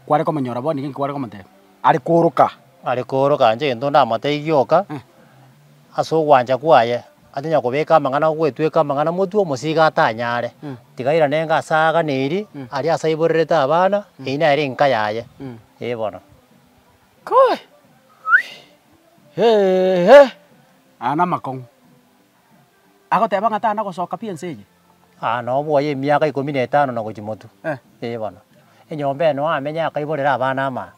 Speaker 2: Kware komonyora bono iga nki kware komotebia? Are kooroka.
Speaker 8: Are kooroka inche egento ndamotebie gioka, ase ogwancha kwaye, atinya kobeka amang'ana gogwetweka amang'ana motwe omosigo atanyare, tiga airane enga ase aganeri, aria ase aiborerete abana, eyio nere enka yaye, eh bono.
Speaker 2: Koi! Hehe! Aya namakong'u. Agoteba ng'a tana gosoka pi ense eye.
Speaker 8: Aa noo bwoye emiaka ikomi na etano na gochia motwe, eh bono. Enyomba eye noo amenye akaiborera abana ama,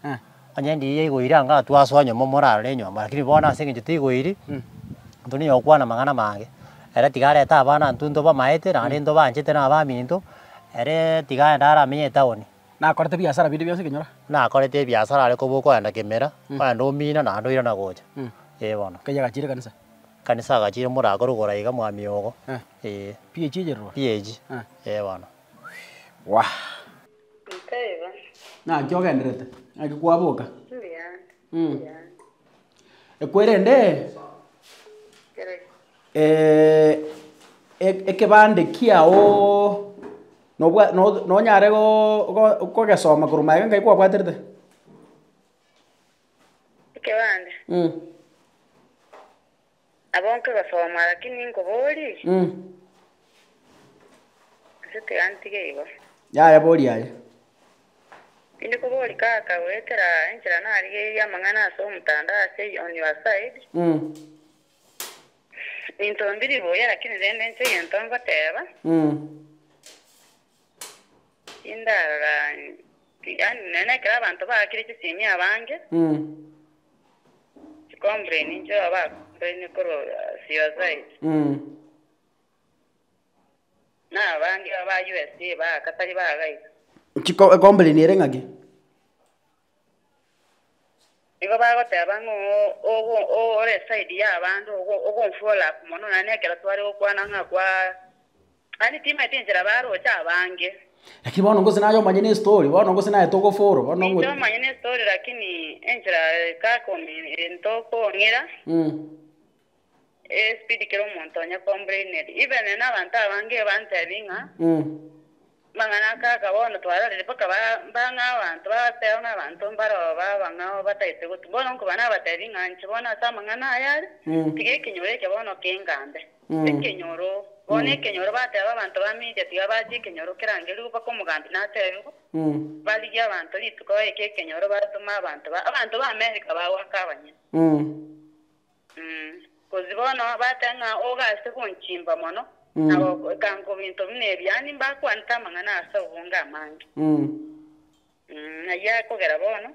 Speaker 8: onye ndiria yaigoire anga twasoa nyomba morarore enyomba lakini bono ase eng'encho teigoiri, intwe nigo gokwana amang'ana amange, ere tiga arete abana intwe ntobamaete naende ntobanchete na abaminto, ere tiga aende aramenye etown.
Speaker 2: Nakorete biasara binde bionsi ekenyoro?
Speaker 8: Nakorete ebiasara are koba okoenda kemera, oende omina naende oirana gocha, eh bono.
Speaker 2: Kenya agachire ekanisa?
Speaker 8: Kanisa agachire morako rogoro iga mwamiogo, eh.
Speaker 2: PAG echererwa?
Speaker 8: PAG, eh bono.
Speaker 2: Wah!
Speaker 1: Ntaibo.
Speaker 2: Naki ogenderete? Naki kwaboka?
Speaker 1: Mbuya, mbuya.
Speaker 2: Ekwerende
Speaker 1: Kereki.
Speaker 2: ekebande kiago nobwa no- nonyare go- go kogesoma korwa magega nkai kwabwaterete?
Speaker 1: Ekebande. Nabo nkegosoma lakini nkoborie, gose tiga ntige igo.
Speaker 2: Yaya boria aye.
Speaker 1: Tindi koboria kaka goetera enchera narigereria amang'ana ase omotandao ase on your side. Binto mbiri buya lakini rende inche egento ngoteba, tindarora yaani nonye ekero abanto baakire chisimi abange, chicomplain inche ba complain korwa ase your side. Na abange ba USA baaka tari bagaika.
Speaker 2: Chiko ecomplain ere ng'aki?
Speaker 1: Nigo bagoteba ng'a ogo ore eside ya abande ogo ogonfollow up mono nonye na ekero tware gokwana ng'a kwa yaani timaeti enchera baroche abange.
Speaker 2: Lakini bono gose naye omanye ne estory, bono gose naye togofollow, bono
Speaker 1: Inche omanye ne estory lakini enchera kaka omi ntokong'ira Espeed kera omonto onye complained. Even na abanto abange bantebi ng'a amang'ana aka aka bono twarorire mpaka ba bang'a abanto babateba ng'a abanto mbaro babang'ao batagete gotu. Bono nkoba nabatebi ng'a inche bono ase amang'ana aya are, tiga ekenyoro eke bono kengambe. Ekenyoro, bono ekenyoro bateba abanto ba media tiga bache ekenyoro kerangerigwe mpaka omogambi natebiwe, barigie abanto rituko baike ekenyoro batome abanto ba abanto ba America bagoaka abanyene. Gose bono bateba ng'a ogase gonchimba mono, na gokanka ebinto buna ebi, yaani mbakwanete amang'ana ase obonge amange. Ayio akogera bono,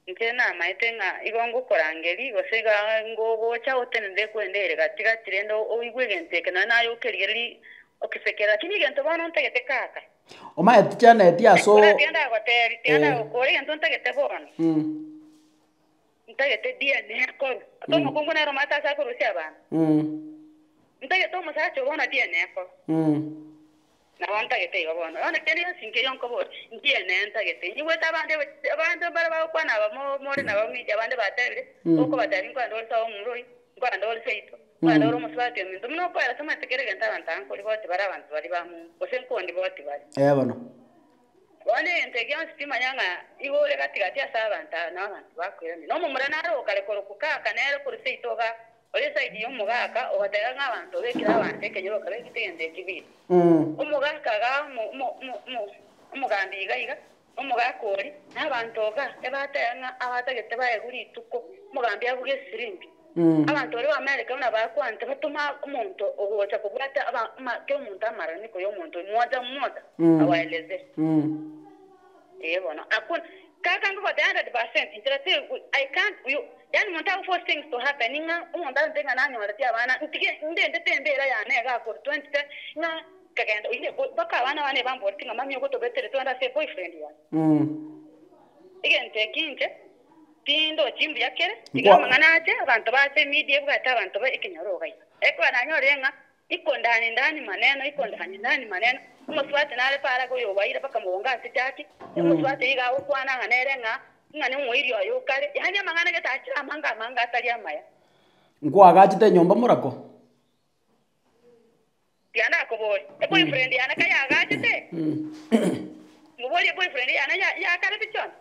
Speaker 1: inche namaete ng'a igo ngokorangeria, gose iga ngogocha otenenere kwenda ere gati gati rende oigwe egento eke nonya naye okerigereria okesekere, lakini egento bono ntagete kaka.
Speaker 2: Omanyete Janet aso.
Speaker 1: Ore tiga ndagotebi, tiga ndagokora egento ntagete bono. Ntagete DNA ekorwe. Ase omokungu nere omanyete ase akorusia abana. Ntagete omosacha oo bono DNA ekorwe. Nabo ntagete igo bono. Bono kende gionsi nkeiyo nkobora, DNA ntagete. Nyigwete abande abande mbare bagokwana aba more nabo media abande batebire, okobatebia nkoenda ore sawa omomura oyio, nkoenda ore seito, nkoenda ore omosubati ominto. Buna okoera tomanyete kera egento abanto aba nkoriboti bare abanto baria ba mumba, gose nkondiboti bare.
Speaker 2: Eh bono.
Speaker 1: Bono egento eke gionsi timanya ng'a igo ore gati-gati ase abanto aba na abanto bakoirania. Na omomura nare okare korokwa kaka nere korwa seito iga, ore esaidi y'omogaka, ogateba ng'a abanto obekire abanto ekenyoro okabekete egento eki buya. Omogaka iga omogambi iga iga, omogaka oria, na abanto iga ebateba ng'a abatagete baegwe rituko, omogambi abuge esirimbi. Abanto baria b'Amerika buna bakwanete batome omonto ogocha kobwata kera omonto amaraniko y'omonto oyio, mmoja mmoja, awaeleze. Ee bono, hakuna kaka nkogotebia 100% inchera ti I can't you yaani omonto ago force things to happen ng'a omonto arente ng'a nanyoreti abana ntige ndendete embera yane iga korwa 2010 ng'a nkagenda oyio mpaka abana bane bamboreti ng'a mami ogotobetere twende ase eboyfriend yane. Egento eki inche. Tindochi mbuya kere, tiga amang'ana ache, abanto bache emedia ebwate abanto ba ekenyoro iga iga. Ekero nanyorire ng'a iko ndani ndani maneno, iko ndani ndani maneno, omosubati nare paraga oyobaire mpaka mogongo ase church, omosubati iga agokwana ng'a nere ng'a, ng'a nomoiri oye okare, yaani amang'ana gete achire amange amange atari amaya.
Speaker 2: Nkoagachete enyomba morako?
Speaker 1: Tiga nakoborie, eboyfriend yane kayagachete? Moborie eboyfriend yane yakareti chionsi?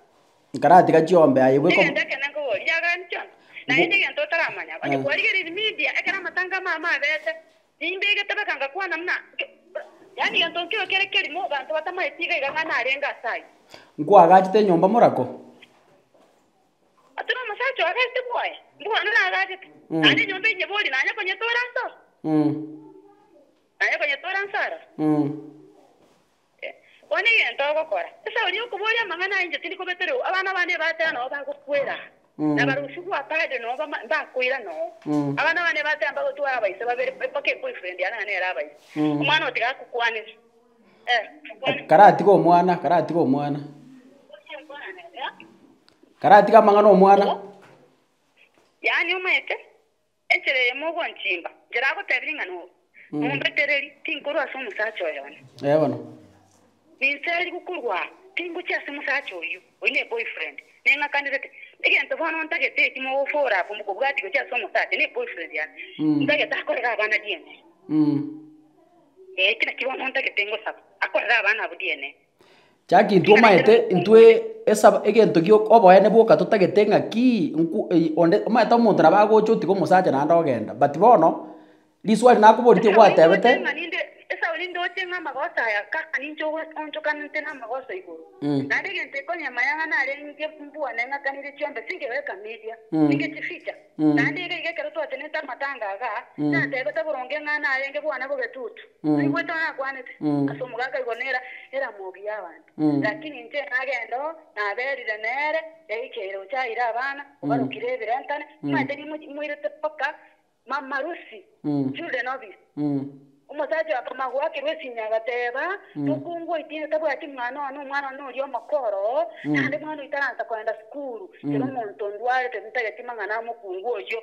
Speaker 2: Nkaratiga chiombe aye bweka
Speaker 1: Egento ekene nkoborie, yakareti chionsi? Naende egento otaramanya, onye kwarigereiri media ekero amatanga amamo abete, nimbegete baka ngakwana buna yaani gento nkio kere kerimo abanto batamaeti iga iga ng'a narenge ase ayio.
Speaker 2: Nkoagachete enyomba morako?
Speaker 1: Ase nomosacha oagachete bwoye, mbwana naagachete, naende enyomba enyebori nanye konyetora nsoro, nanye konyetora nsara. Bono egento ogokora, esauri okoboria amang'ana aya inche tindi kobeterigwa, abana bane ebatera nabo bagokwera, na barusigwe apande nabo mbakoira noo. Abana bane ebatera mbagotwara abaise babere mpaka eboyfriend yane nere abaise. Omwana otiga akokwanire.
Speaker 2: Karatiga omwana, karatiga omwana. Karatiga amang'ana omwana.
Speaker 1: Yaani omanyete, enchera eyemo ogonchimba, inche nagotebirie ng'a nombetereri, tinkorwa ase omosacha oyo one.
Speaker 2: Ee bono.
Speaker 1: Ninserigwe korwa aa, tingochia ase omosacha oyio, oyio ne boyfriend, neng'akanerete. Egento bono ntagete eki mogofora abwo mokobwatia gochia ase omosacha, ne boyfriend yane, ntagete akorere abana DNA. Ee, eki nakio bono ntagete ngosaba, akorere abana abwo DNA.
Speaker 2: Chaki intwe omanyete intwe esaba egento gia oboene bwoka totagete ng'aki nku onde omanyete omonto nabo agocha otiga omosacha naende ogenda but bono riswali nakoboretie gwatebete.
Speaker 1: Ng'a ninde esauri ndoche ng'a amagoso aya kaka ninche oonchokanete namagoso igoro. Naende egento ekonyemaya ng'a narenge mbwane ng'akanire chiombe sinkebeka media, ningechificha. Naende iga iga ekero twatenenete amatanga igaa, natebete boronge ng'a narenge bwana bogetutu. Naigwete onye nakwanete ase omogaka igoro nera eramogi y'abanto. Lakini inche nagenda oo, naberire nere, yaikeire gocha aire abana, obarokire ebirentane, omanyete nimoirete mpaka mama Lucy, children office. Omosacha oyo akamanya goakerwa esinya agateba, Mokungu oito tabwati mwana one, omwana one noria omokoro oo, naende mwana oito taransa kogenda sukuru, kera omonto ndwarete ntageti mang'ana a mokungu oyio.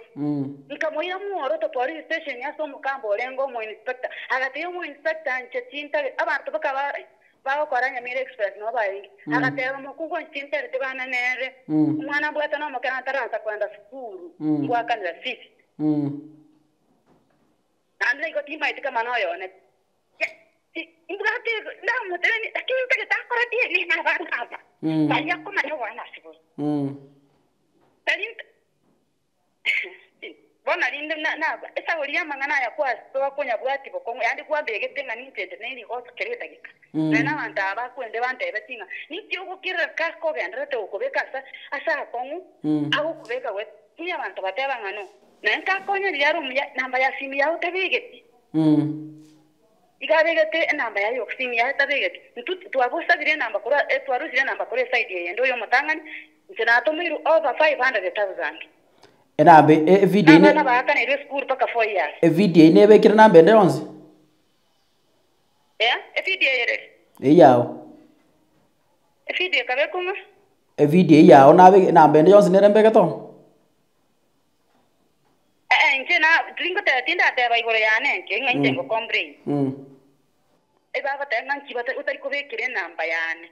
Speaker 1: Nkamoira mworoto police station ase omokamba orenge omoinspector, agatebia omoinspector inche tintageti, abanto bakaba bagokora Nyamira Express nabo barenge, agateba mokungu inche tintageti bana nere, omwana mbwate nomokera ntaransa kogenda sukuru, ngwakanera fees. Naende nigo timaeti kama noyo one. Mbwate ndamotebie, lakini ntagete akore DNA nabana aba, baria akomanya oboene ase bore. Tari bono rinde naba esauri y'amang'ana aya kwasoa konyabwati bokong'u, yaani kwambegete ng'a ninche inde ne rigoso kera edagika. Nonya na abanto aba bakwende bantebetie ng'a ninki ogokirera kakogendererete gokobeka ase ase akong'u, agokobeka goetia abanto bateba ng'a no. Naye nkakonya riria are omuya, namba ya simu yao tabegeti. Iga abegete enamba yaye y'ofisini yaye tabegeti. Intwe twabosabire enamba korwa twarusire enamba korwa eside eyende oyo omotang'ani, inche natomoirwe over 500,000.
Speaker 2: Enamba evideo
Speaker 1: Na abana baakaneirwe esukuru mpaka 4 years.
Speaker 2: Evideo eye nebekire namba ende yonsi?
Speaker 1: Eh, evideo eye reri?
Speaker 2: Eyio yao.
Speaker 1: Evideo ekabekwa ng'a?
Speaker 2: Evideo eyio yao nabe namba ende yonsi nere mbegete oo?
Speaker 1: Eh, inche na tingoteba tindateba igoro yane inche ng'a inche ngocomplain. Ebagoteba ng'a nki bata otari kobekera enamba yane.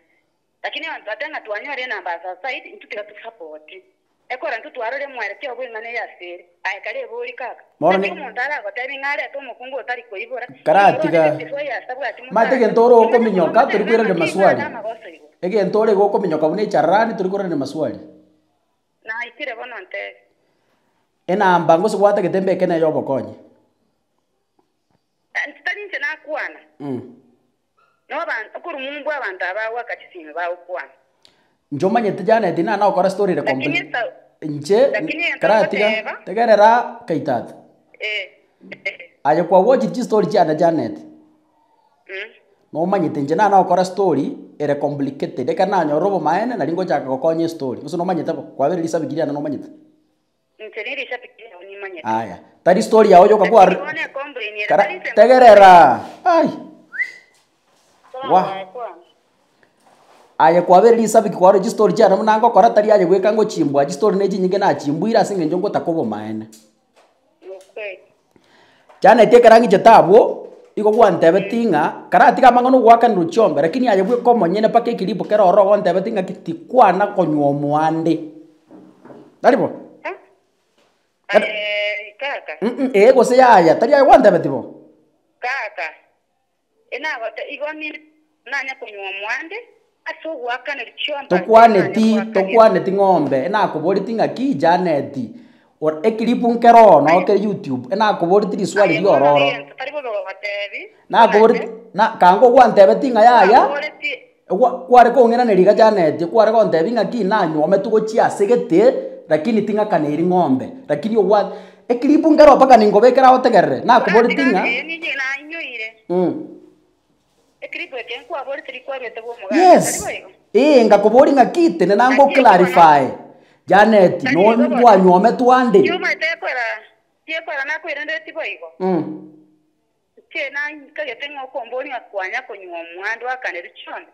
Speaker 1: Lakini abanto bateba ng'a twanyora enamba ase aside intwe tiga tosupport. Ekero intwe twarora omwerekeo bw'eng'ana eye ase ere, aye kare ebori kaka.
Speaker 2: Bono
Speaker 1: Naki
Speaker 2: ni-
Speaker 1: omonto aragotebi ng'a arete omokungu otari koibora,
Speaker 2: Karatiga.
Speaker 1: omorwani 54 years tabwati
Speaker 2: Omanyete
Speaker 1: mosani.
Speaker 2: egento ore
Speaker 1: Omanye
Speaker 2: okominyoka,
Speaker 1: korwa
Speaker 2: tori
Speaker 1: omotebia
Speaker 2: kwerania
Speaker 1: ng'a
Speaker 2: maswali.
Speaker 1: ting'ana amagoso igoro.
Speaker 2: Egento ore iga okominyoka buna echararani tori kwerania maswali.
Speaker 1: Naikire bono ntebi.
Speaker 2: Enamba ngose gwatagete mbeke neye obokonyi.
Speaker 1: Tari inche nakwana, noba okorwa abanto aba bagoaka chisimi bagokwana.
Speaker 2: Inche omanyete Janet nana nagokora story ere
Speaker 1: Lakini
Speaker 2: complete.
Speaker 1: esa-
Speaker 2: Inche
Speaker 1: lakini egento
Speaker 2: karatiga
Speaker 1: ngoteba-
Speaker 2: tegerera kaitata.
Speaker 1: Eh, eh,
Speaker 2: Aye kwa watch chistory chiane Janet. Nomanyete inche nana nagokora story ere complicated ekero nanyora obomaene nari ngochaka gokonya estory. Gose nomanyete bo? Kwabera risabiki riane nomanyete?
Speaker 1: Inche nirishabiki riao nimanyete.
Speaker 2: Aya, tari story yao yoka
Speaker 1: Lakini
Speaker 2: kwar
Speaker 1: bono ecomplain ere
Speaker 2: kara
Speaker 1: tari inche
Speaker 2: tegerera ai
Speaker 1: Wa.
Speaker 2: wa aye kwabera risabiki kwarora chistory chiane buna ngokora tari aye bweka ngochimbwa chistory ne chinyinge nachimbuire ase eng'encho ngotaka obomaene.
Speaker 1: Nokweli.
Speaker 2: Janet ekero ang'ichete abwo, igo gwantebeti ng'a karatiga amang'ana ogoakanera chiombe lakini aye bweka omonyene mpaka ekiribo kere ororo ogontebeti ng'aki tikwana konywa omwande. Tari bo?
Speaker 1: Eh, kaka.
Speaker 2: Ee gose yaya, tari aye gwantebeti bo?
Speaker 1: Kaka, enagote igo ninde nanye konywa omwande ase ogoakaneria chiombe ase
Speaker 2: Tokwaneti,
Speaker 1: nanye goakanera.
Speaker 2: tokwaneti ng'ombe, enakoboreti ng'aki Janet, or ekiribu nkere oo noo kere YouTube, enakoboreti riswali
Speaker 1: Aye bono
Speaker 2: riororo.
Speaker 1: egento tari bobe gogotebi,
Speaker 2: Nakoboreti,
Speaker 1: omanyete,
Speaker 2: na kanga ogwantebeti ng'a yaya,
Speaker 1: nakoboreti
Speaker 2: Gwa kware kong'iraneria iga Janet, kware gontebia ng'aki nanyometwe gochia ase gete, lakini ting'akaneiri ng'ombe, lakini obwate eclip nkero mpaka ningobekera otegerere, nakoboretie
Speaker 1: Oratiga
Speaker 2: ng'a
Speaker 1: ee ninye nainyoire. Eclip eke nkwaborete rikwaruete bw'omogaka, tari
Speaker 2: Yes,
Speaker 1: boigo?
Speaker 2: ee ngakoboria ng'aki tenena
Speaker 1: Naki
Speaker 2: ngo
Speaker 1: eke bono
Speaker 2: clarify, Janet
Speaker 1: Tari
Speaker 2: no
Speaker 1: igo bono.
Speaker 2: nkwanyometwe ande.
Speaker 1: Kiomanyete ekwera, tiekwera nakoirandereti boigo. Inche nankagete ng'a okomboria ng'a kwanya konywa omwando oakanere chiombe,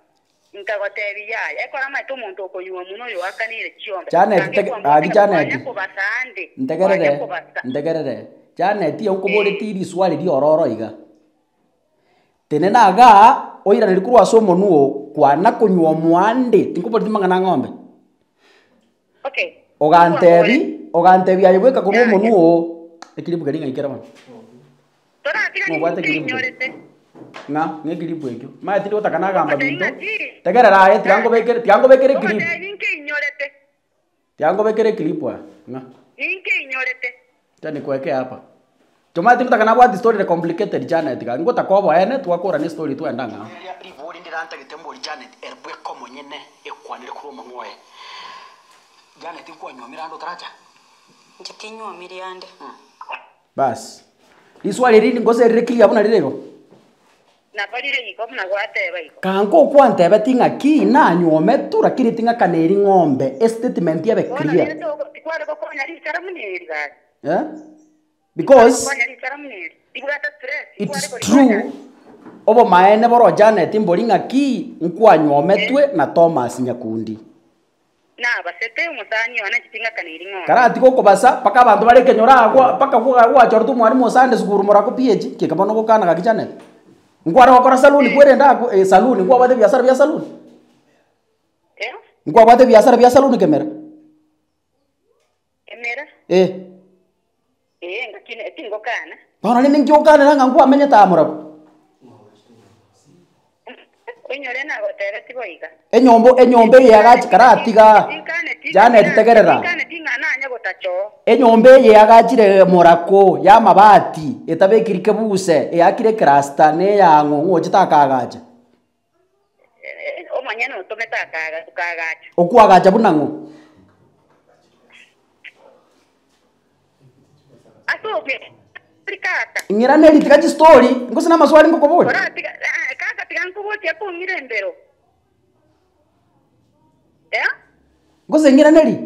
Speaker 1: nkagotebia, Yaya, ekero amaete omonto okonywa omwe noyo oakaneire chiombe,
Speaker 2: Janet,
Speaker 1: kange
Speaker 2: tege,
Speaker 1: kwamboria
Speaker 2: aki
Speaker 1: ng'a
Speaker 2: Janet,
Speaker 1: kwanya kobasa ande, kwanya
Speaker 2: ntegerere,
Speaker 1: kobasa.
Speaker 2: ntegerere. Janet, iyo nkoboretie riswali riororo iga. Tenena igaa, oiranerie korwa ase omonwa oo, kwana konywa omwande, tinkoboretie mang'ana a ng'ombe.
Speaker 1: Okay.
Speaker 2: Ogantebi, ogantebi aye bweka korwa
Speaker 1: Yaya.
Speaker 2: omonwa oo, ekiribu keria ng'ai kere bono?
Speaker 1: Toratiga
Speaker 2: Mobwate
Speaker 1: ninki
Speaker 2: ekiribu keria.
Speaker 1: inyorete.
Speaker 2: Ng'a, ng'a ekiribu ekio. Omanyete tindi gotaka nagamba
Speaker 1: Ogotebi
Speaker 2: binto,
Speaker 1: ng'a ki?
Speaker 2: tegerera aye tiga nkobekere, tiga nkobekere eclip.
Speaker 1: Ogotebi ninki inyorete.
Speaker 2: Tiga nkobekere eclip aa, ng'a.
Speaker 1: Ninki inyorete.
Speaker 2: Acha nikuwekee hapa. Omanyete tindi gotaka nabwate story ere complicated Janet gaki, ngotaka oboene twakorana estory twende ang'ao. Ribori ndirantagete mbori Janet ere bweka omonyene ekwanire korwa omonwa oye. Janet nkwanyuomire ande otaracha?
Speaker 9: Inche tinyuomiri ande.
Speaker 2: Baas, riswali eri gose rire clear buna rire igo?
Speaker 1: Nabo rire igo buna gwateba igo.
Speaker 2: Kanka okwantebeti ng'aki nanywometwe lakini ting'akaneri ng'ombe, estatement ebe
Speaker 1: Bono
Speaker 2: clear.
Speaker 1: rende togo tikware gokonya richara buna eri gaki.
Speaker 2: Eh? Because
Speaker 1: Gokonya richara buna eri. Ribwate stress, tikware
Speaker 2: it's
Speaker 1: korikonya.
Speaker 2: true obomaene boro Janet mbori ng'aki nkwanywometwe na Thomas Nyakundi.
Speaker 1: Nabasete omosani one chiting'akaniri ng'ombe.
Speaker 2: Karatiga okobasa mpaka abanto bare ekenyoro agwo mpaka gwa gwachorete omwalimu o Sunday school morako PH, keka bono ogokana gaki Janet. Nkware gokora saluni kwerende agwo eh saluni nkwabwate ebiasara bia saluni?
Speaker 1: Eh?
Speaker 2: Nkwabwate ebiasara bia saluni kemera?
Speaker 1: Kemera?
Speaker 2: Eh.
Speaker 1: Ee, ngaki tingokana.
Speaker 2: Bono rende ninki ogokanera ng'a nkwamenyete aa morako?
Speaker 1: Oinyore nagotebetie boiga.
Speaker 2: Enyomba enyomba eye yagachi karatiga Janet tegerera.
Speaker 1: Tinkaneti ng'a nanye gotachoo.
Speaker 2: Enyomba eye yagachire morako y'amabati etabekiri kebuse eakire ecluster na eyang'o ng'o ochete akaagacha.
Speaker 1: Omonyene otomete akaaga tokaagacha.
Speaker 2: Okoagacha buna ng'o?
Speaker 1: Ase obwe kaka.
Speaker 2: Ing'iranerie tiga chistori, gose namaswali ngokoboria.
Speaker 1: Oratiga eh, kaka tiga nkogochia kong'ira embero. Eh?
Speaker 2: Gose ing'iranerie?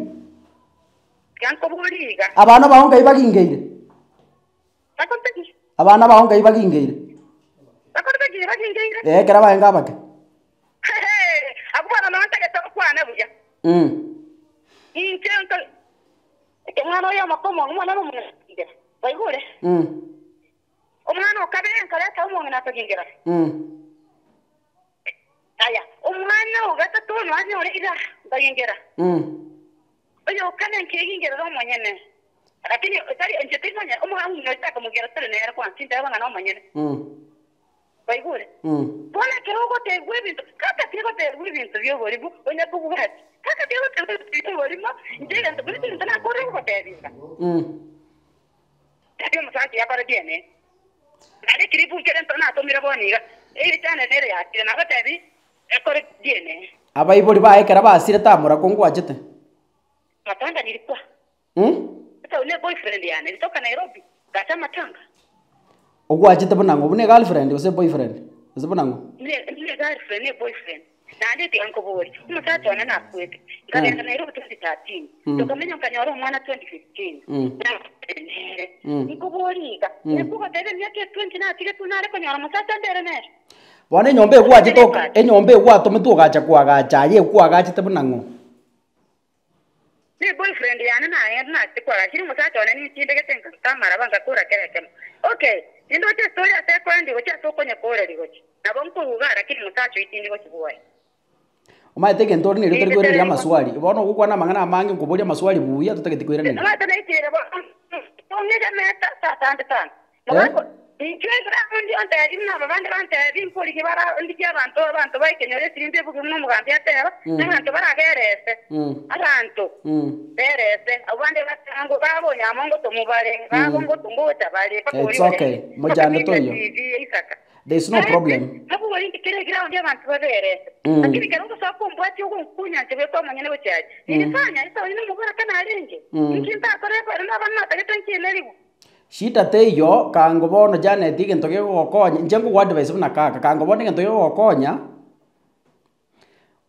Speaker 1: Tiga nkoborie iga.
Speaker 2: Abana bao nkai bagingeire?
Speaker 1: Bakontegi.
Speaker 2: Abana bao nkai bagingeire?
Speaker 1: Bakontegi bagingeire.
Speaker 2: Eh, ekero abaye abake.
Speaker 1: Abwo bono noo ntagete gokwana buya. Inche nka omwana oyo omoke omong'u mono nomong'ina. Kwaigure? Omwana o kabere nkareta omong'ina akagingera. Aya, omwana o gatato nanyore iga, nkagingera. Oyo o kane nkegingerera omonyene. Lakini tari inche timanya omong'ina oito akamogera tore nere kwansa tinteba ng'a nomonyene. Kwaigure? Bono ekero ogoteebigwa ebinto, kaka tigotebigwa ebinto bi'oborimo, onye kobwati, kaka tigotebigwa ebinto bi'oborimo, inche egento buna egento nakorire gogotebia iga. Tari omosacha yakora DNA. Nare ekiribu nkere nto natomire bono iga, eritana nere yakire nagotebi ekore DNA.
Speaker 2: Abaibori baye ekero basirete amora ko ngwachete.
Speaker 1: Matanga nilikuwa. Sasa une boyfriend yane nilitoka Nairobi ngacha amatanga.
Speaker 2: Ogwachete buna ng'o? Buna egirlfriend gose boyfriend? Gose buna ng'o?
Speaker 1: Ne ne girlfriend ne boyfriend. Naende tiga nkoborie, omosacha one nakwete, nkagenda Nairobi 2013, tokamenya nkanyora omwana 2015, nakwete nere. Nkoborie iga, nikogotebia emiaka etwenty natigetwe nare konyora omosacha ndere nere?
Speaker 2: Bono enyomba egwachete oka enyomba egwatometwe ogacha koagacha aye ekwagachete buna ng'o?
Speaker 1: Ne boyfriend yane nagenda nachete koagachire omosacha one nintindegete nkaruta amaraba ngakora kera ekemo. Okay, nindoche estory ase ekoendi gochia ase okonyekoreria gochia. Nabo nkoruga lakini mosacha oyio tindi gochia bwoye.
Speaker 2: Omanyete egento ore nerio tori koiraneria amaswali, bono ogokwana amang'ana amange nkoboria amaswali buya totageti koiraneria.
Speaker 1: Omanyete naikire bono ong'egemete ase asande sana. Mogaka inche ekero ontebi buna aba bande bantebi nkorigia bara ndigie abanto abanto ba ekenyoro esirimba ebuge buna omogambi ateba, na abanto baraberese, abanto berese, abwo bande bateba ngo baba onyamongo tomobare, baba ngoto ngocha bare, mpaka
Speaker 2: It's
Speaker 1: oria ore
Speaker 2: okay, mochando
Speaker 1: mpaka
Speaker 2: toiyo.
Speaker 1: TV ya Isaka.
Speaker 2: There is no problem.
Speaker 1: Nabwo inde kera eground abanto baberese. Lakini kero ogosoa kombwatia ogonkunya inche bweka omonyene gochia aria. Nilifanya ase onye nomoboraka narenge. Inki ntakore ekero naba natagete nkinerigwe.
Speaker 2: Shida teiyo, kango bono Janet egento kegogokonya, inche nkogo advise buna kaka, kango bono egento kegogokonya,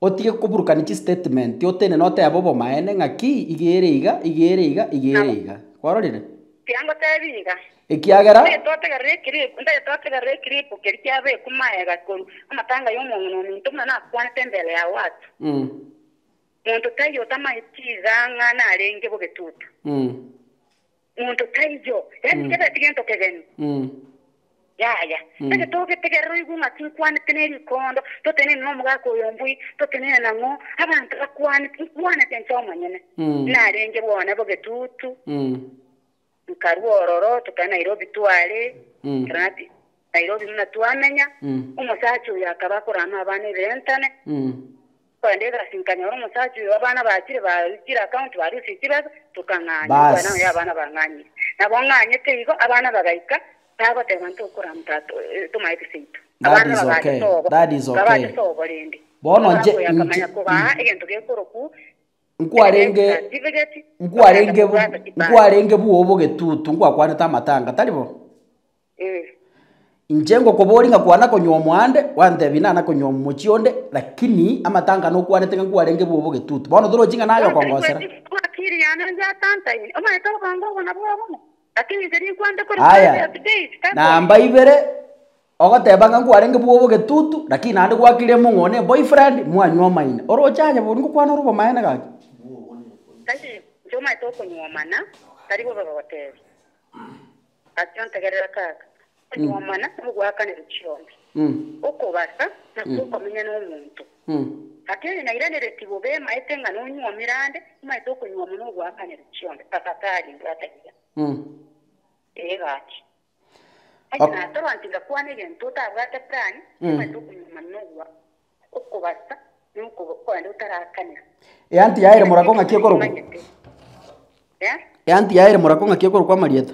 Speaker 2: otige koburukania chistatement otenene otebe obomaene ng'aki iga ere iga, iga ere iga, iga ere iga, kwarorire?
Speaker 1: Tiga ngotebi iga.
Speaker 2: Ekiagera.
Speaker 1: Ntagete twategerera ekiribu, ntagete twategerera ekiribu keria kiabekwa magega korwa amatanga y'omong'ina ominto buna nakwanete mbere ya watu. Monto taiyo otamaeti iga ng'a narenge bogetutu. Monto taiyo, yaani tebeti gento kegeni. Yaya. Eke togetegerera oigwe ng'a tinkwanete ne rikondo, totenene nomogaka oyo mbui, totenene nang'o, abanto bakwanete, nkwanete inche omonyene. Narenge bwone bogetutu, nkarua ororo, tokagenda Nairobi tware, ekero nati Nairobi buna twamenya, omosacha oyo akaba akorama abana ebirentane, Korende egasi nkanyora omosacha oyo abana bachire bachire account barusie chibesa tokang'anya
Speaker 2: Bas.
Speaker 1: nkwana oyo abana bang'anyire. Nabo ng'anyete igo abana bagaika bagoteba ntokora mtato tomaete seito.
Speaker 2: That
Speaker 1: Abana
Speaker 2: is
Speaker 1: bagacha
Speaker 2: okay.
Speaker 1: sobo
Speaker 2: That is okay.
Speaker 1: babache sobo rende.
Speaker 2: Bono
Speaker 1: Omogaka
Speaker 2: nche
Speaker 1: oyo akamanya
Speaker 2: nche
Speaker 1: kobaa egento gekoroku
Speaker 2: nkwarenge
Speaker 1: certificate
Speaker 2: nkwarenge
Speaker 1: bakagenda kobwata chibando.
Speaker 2: nkwarenge bwogo bogetutu nkwakwanete amatanga tari bo? Inche ngokoboria ng'a kwana konywa omoande, gwantebia nana konywa omochie onde, lakini amatanga nokwanete ng'a nkwarenge bwogo bogetutu. Bono torochi ng'a naye okongosera. Aya, namba ibere, ogoteba ng'a nkwarenge bwogo bogetutu, lakini naende gwakire mong'o one eboyfriend, mwanywa omaine. Oroche aye bori ngokwana ore obomaene gaki.
Speaker 1: Ase ontegerera kaka, onyuomana nogoakanera chiombe, okobasa nakwo okomenya nomonto. Lakini nairaneretie bobe emaete ng'a nonyuomire ande, omaete okonyuoma nogoakanera chiombe, tafadhali mbwata iga. Ee gaki. Onye natorwa ntingakwana egento otabwate plan, omaete okonyuomana nogoa okobasa nokogenda otaraakanera.
Speaker 2: Eanti yaye ere morako ng'aki ekorokwa? Eanti yaye ere morako ng'aki ekorokwa amarieta?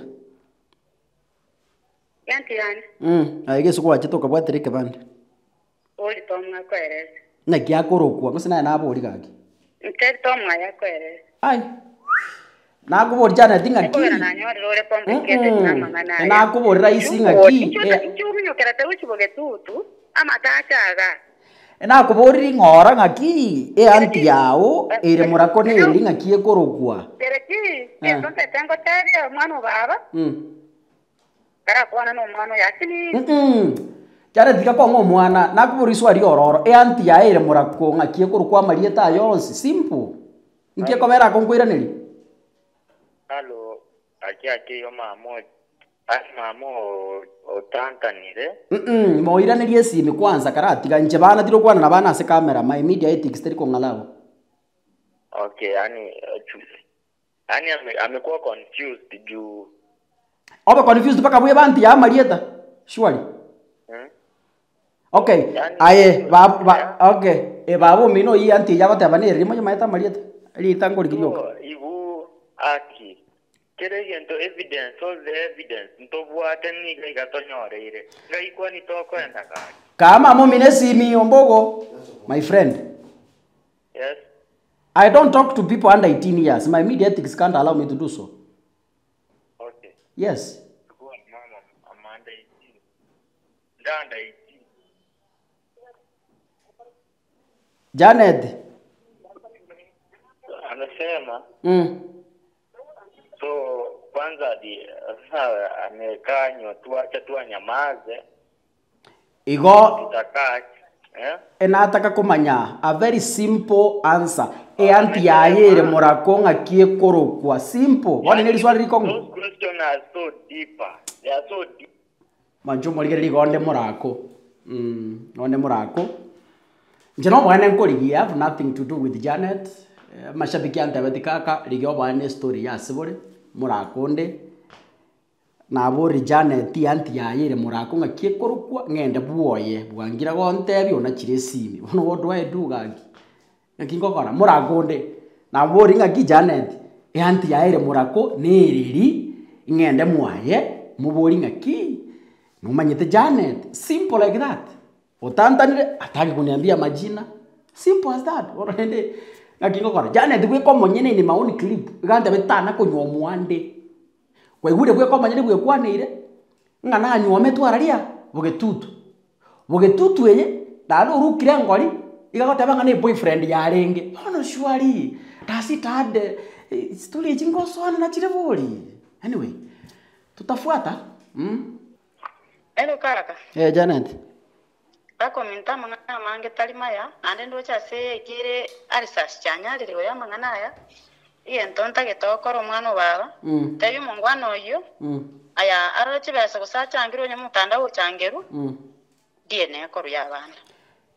Speaker 1: Eanti yane?
Speaker 2: Aye gese gwachete okabwatera ekebande.
Speaker 1: Ori Tom akoerese.
Speaker 2: Naki akorokwa gose naye nabori gaki?
Speaker 1: Ntebi Tom aye akoerese.
Speaker 2: Ai, nakoboria Janet ng'aki?
Speaker 1: Ekogera nanyorire ore complicated na amang'ana aya.
Speaker 2: Nakoboria rahisi ng'aki?
Speaker 1: Inche ominyokera teuchi bogetutu, amatacho aga.
Speaker 2: Nakoboriri ng'ora ng'aki eanti yao ere morako neri ng'aki ekorokwa.
Speaker 1: Kereki, gento ntete ngotebie omwana o baba, karakwana nomwana oyo asinini.
Speaker 2: Janet tiga kong'a omwana, nakoboria riswali riororo, eanti yaye ere morako ng'aki ekorokwa amarieta aye onsi, simple. Nki ekobera ako nkoiraneria?
Speaker 10: Halo. Gaki ake igo mama o ase mama oo otantanire.
Speaker 2: Mmh moiranerie esimi kwanza karatiga inche bana tirokwana na bana ase camera my media ethics teri kong'ala abwo.
Speaker 10: Okay yaani yaani amekuwa confused juu.
Speaker 2: Obe confused mpaka bwebe anti ya amarieta surely. Okay aye ba ba okay eh baba omino oyio anti eyio agoteba nere rimo oyomanyete amarieta rieta nkorigia rioka.
Speaker 10: So ibu aki kera egento evidence all the evidence ntobwate niga iga tonyoreire ngai kwani tokoenda gaki.
Speaker 2: Kaa mama omino esimi ombogo my friend.
Speaker 10: Yes.
Speaker 2: I don't talk to people under 18 years my media ethics can't allow me to do so.
Speaker 10: Okay.
Speaker 2: Yes.
Speaker 10: Chukua mama I'm under 18. Ndi under 18.
Speaker 2: Janet.
Speaker 10: Amesema so kwanza di sasa amekanywa tu, acha tu anyamaze,
Speaker 2: Igo
Speaker 10: tutakaa eh?
Speaker 2: enataka komanya a very simple answer eanti yaye ere morako ng'aki ekorokwa simple bono ne riswali rikong'u
Speaker 10: Those questions are so deeper. They are so deep.
Speaker 2: Manche omorigereria igo onde morako mm, onde morako inche na oboene nkorigia I have nothing to do with Janet eh, amashabiki antebeti kaka rigia oboene estory ya ase bore morako onde Naborie Janet aunty yaye ere morako ng'aki ekorokwa, ng'ende bwoye, bwangira gontebia onachire esimi. Bono what do I do gaki? Naki ngokora? Morako onde, naborie ng'aki Janet, eaunty yaye ere morako nereri, ng'ende mwaye, moborie ng'aki, nomanyete Janet? Simple like that. Otantanire, ataki kuniambia majina, simple as that. Bono rende, ng'aki ngokora? Janet bweka omonyene in my own clip, iga antebeti tana konywa omwande. Kwaigure bweka omonyene bwekwaneire, ng'a nanywometwe araria bogetutu. Bogetutu eye, naende orukire engori, iga agoteba ng'a ne eboyfriend yarenge. Bono surely, does it add story echi ngosoana nachire bori? Anyway, tutafuata mh.
Speaker 9: Ere kaka.
Speaker 2: Eh Janet.
Speaker 9: Bakominta amang'ana amange tari maya, naende ndoche ase eki ere Arisasi chianyarire igoro y'amang'ana aya, egento ntagete gokora omwana o baba, tebia omongwana oyio, aya arore chibesa gose achangerwe onye omotandao ochangerwe, DNA ekorwa y'abana.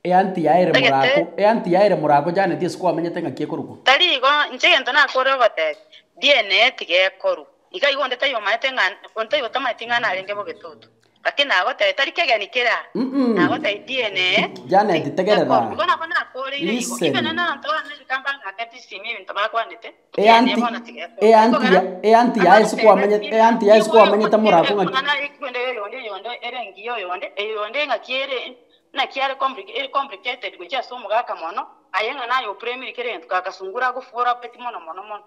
Speaker 2: Eanti yaye ere
Speaker 9: Ntagete.
Speaker 2: morako, eanti yaye ere morako Janet ase kwamenyete ng'aki ekorokwa?
Speaker 9: Tari igo, inche egento nakore ogotebia, DNA tiga ekorwe. Iga igo onde taiyo omanyete ng'a onde taiyo otamanyeti ng'a narenge bogetoto. Lakini nagotebia tari kegeni kere aa, nagotebia DNA
Speaker 2: Janet,
Speaker 9: tiga
Speaker 2: tegerera.
Speaker 9: ekorwe. Igo nabo nakoreire igo.
Speaker 2: Listen.
Speaker 9: Even nabanto ba America mbang'akete chisimi ebinto bakwanete, DNA
Speaker 2: Eanti,
Speaker 9: bono tiga ekorwe.
Speaker 2: eanti
Speaker 9: Ekogera
Speaker 2: ya, eanti yaye ase kwamenyete, eanti yaye ase kwamenyete morako ng'aki.
Speaker 9: Amang'ana ayekende oyonde oyonde ere engiya oyonde, eyonde ng'aki ere Naki are ere complicated gochia ase omogaka mono, aye ng'a naye opremire kera egento kagakasungura agofora apeti mono mono mono.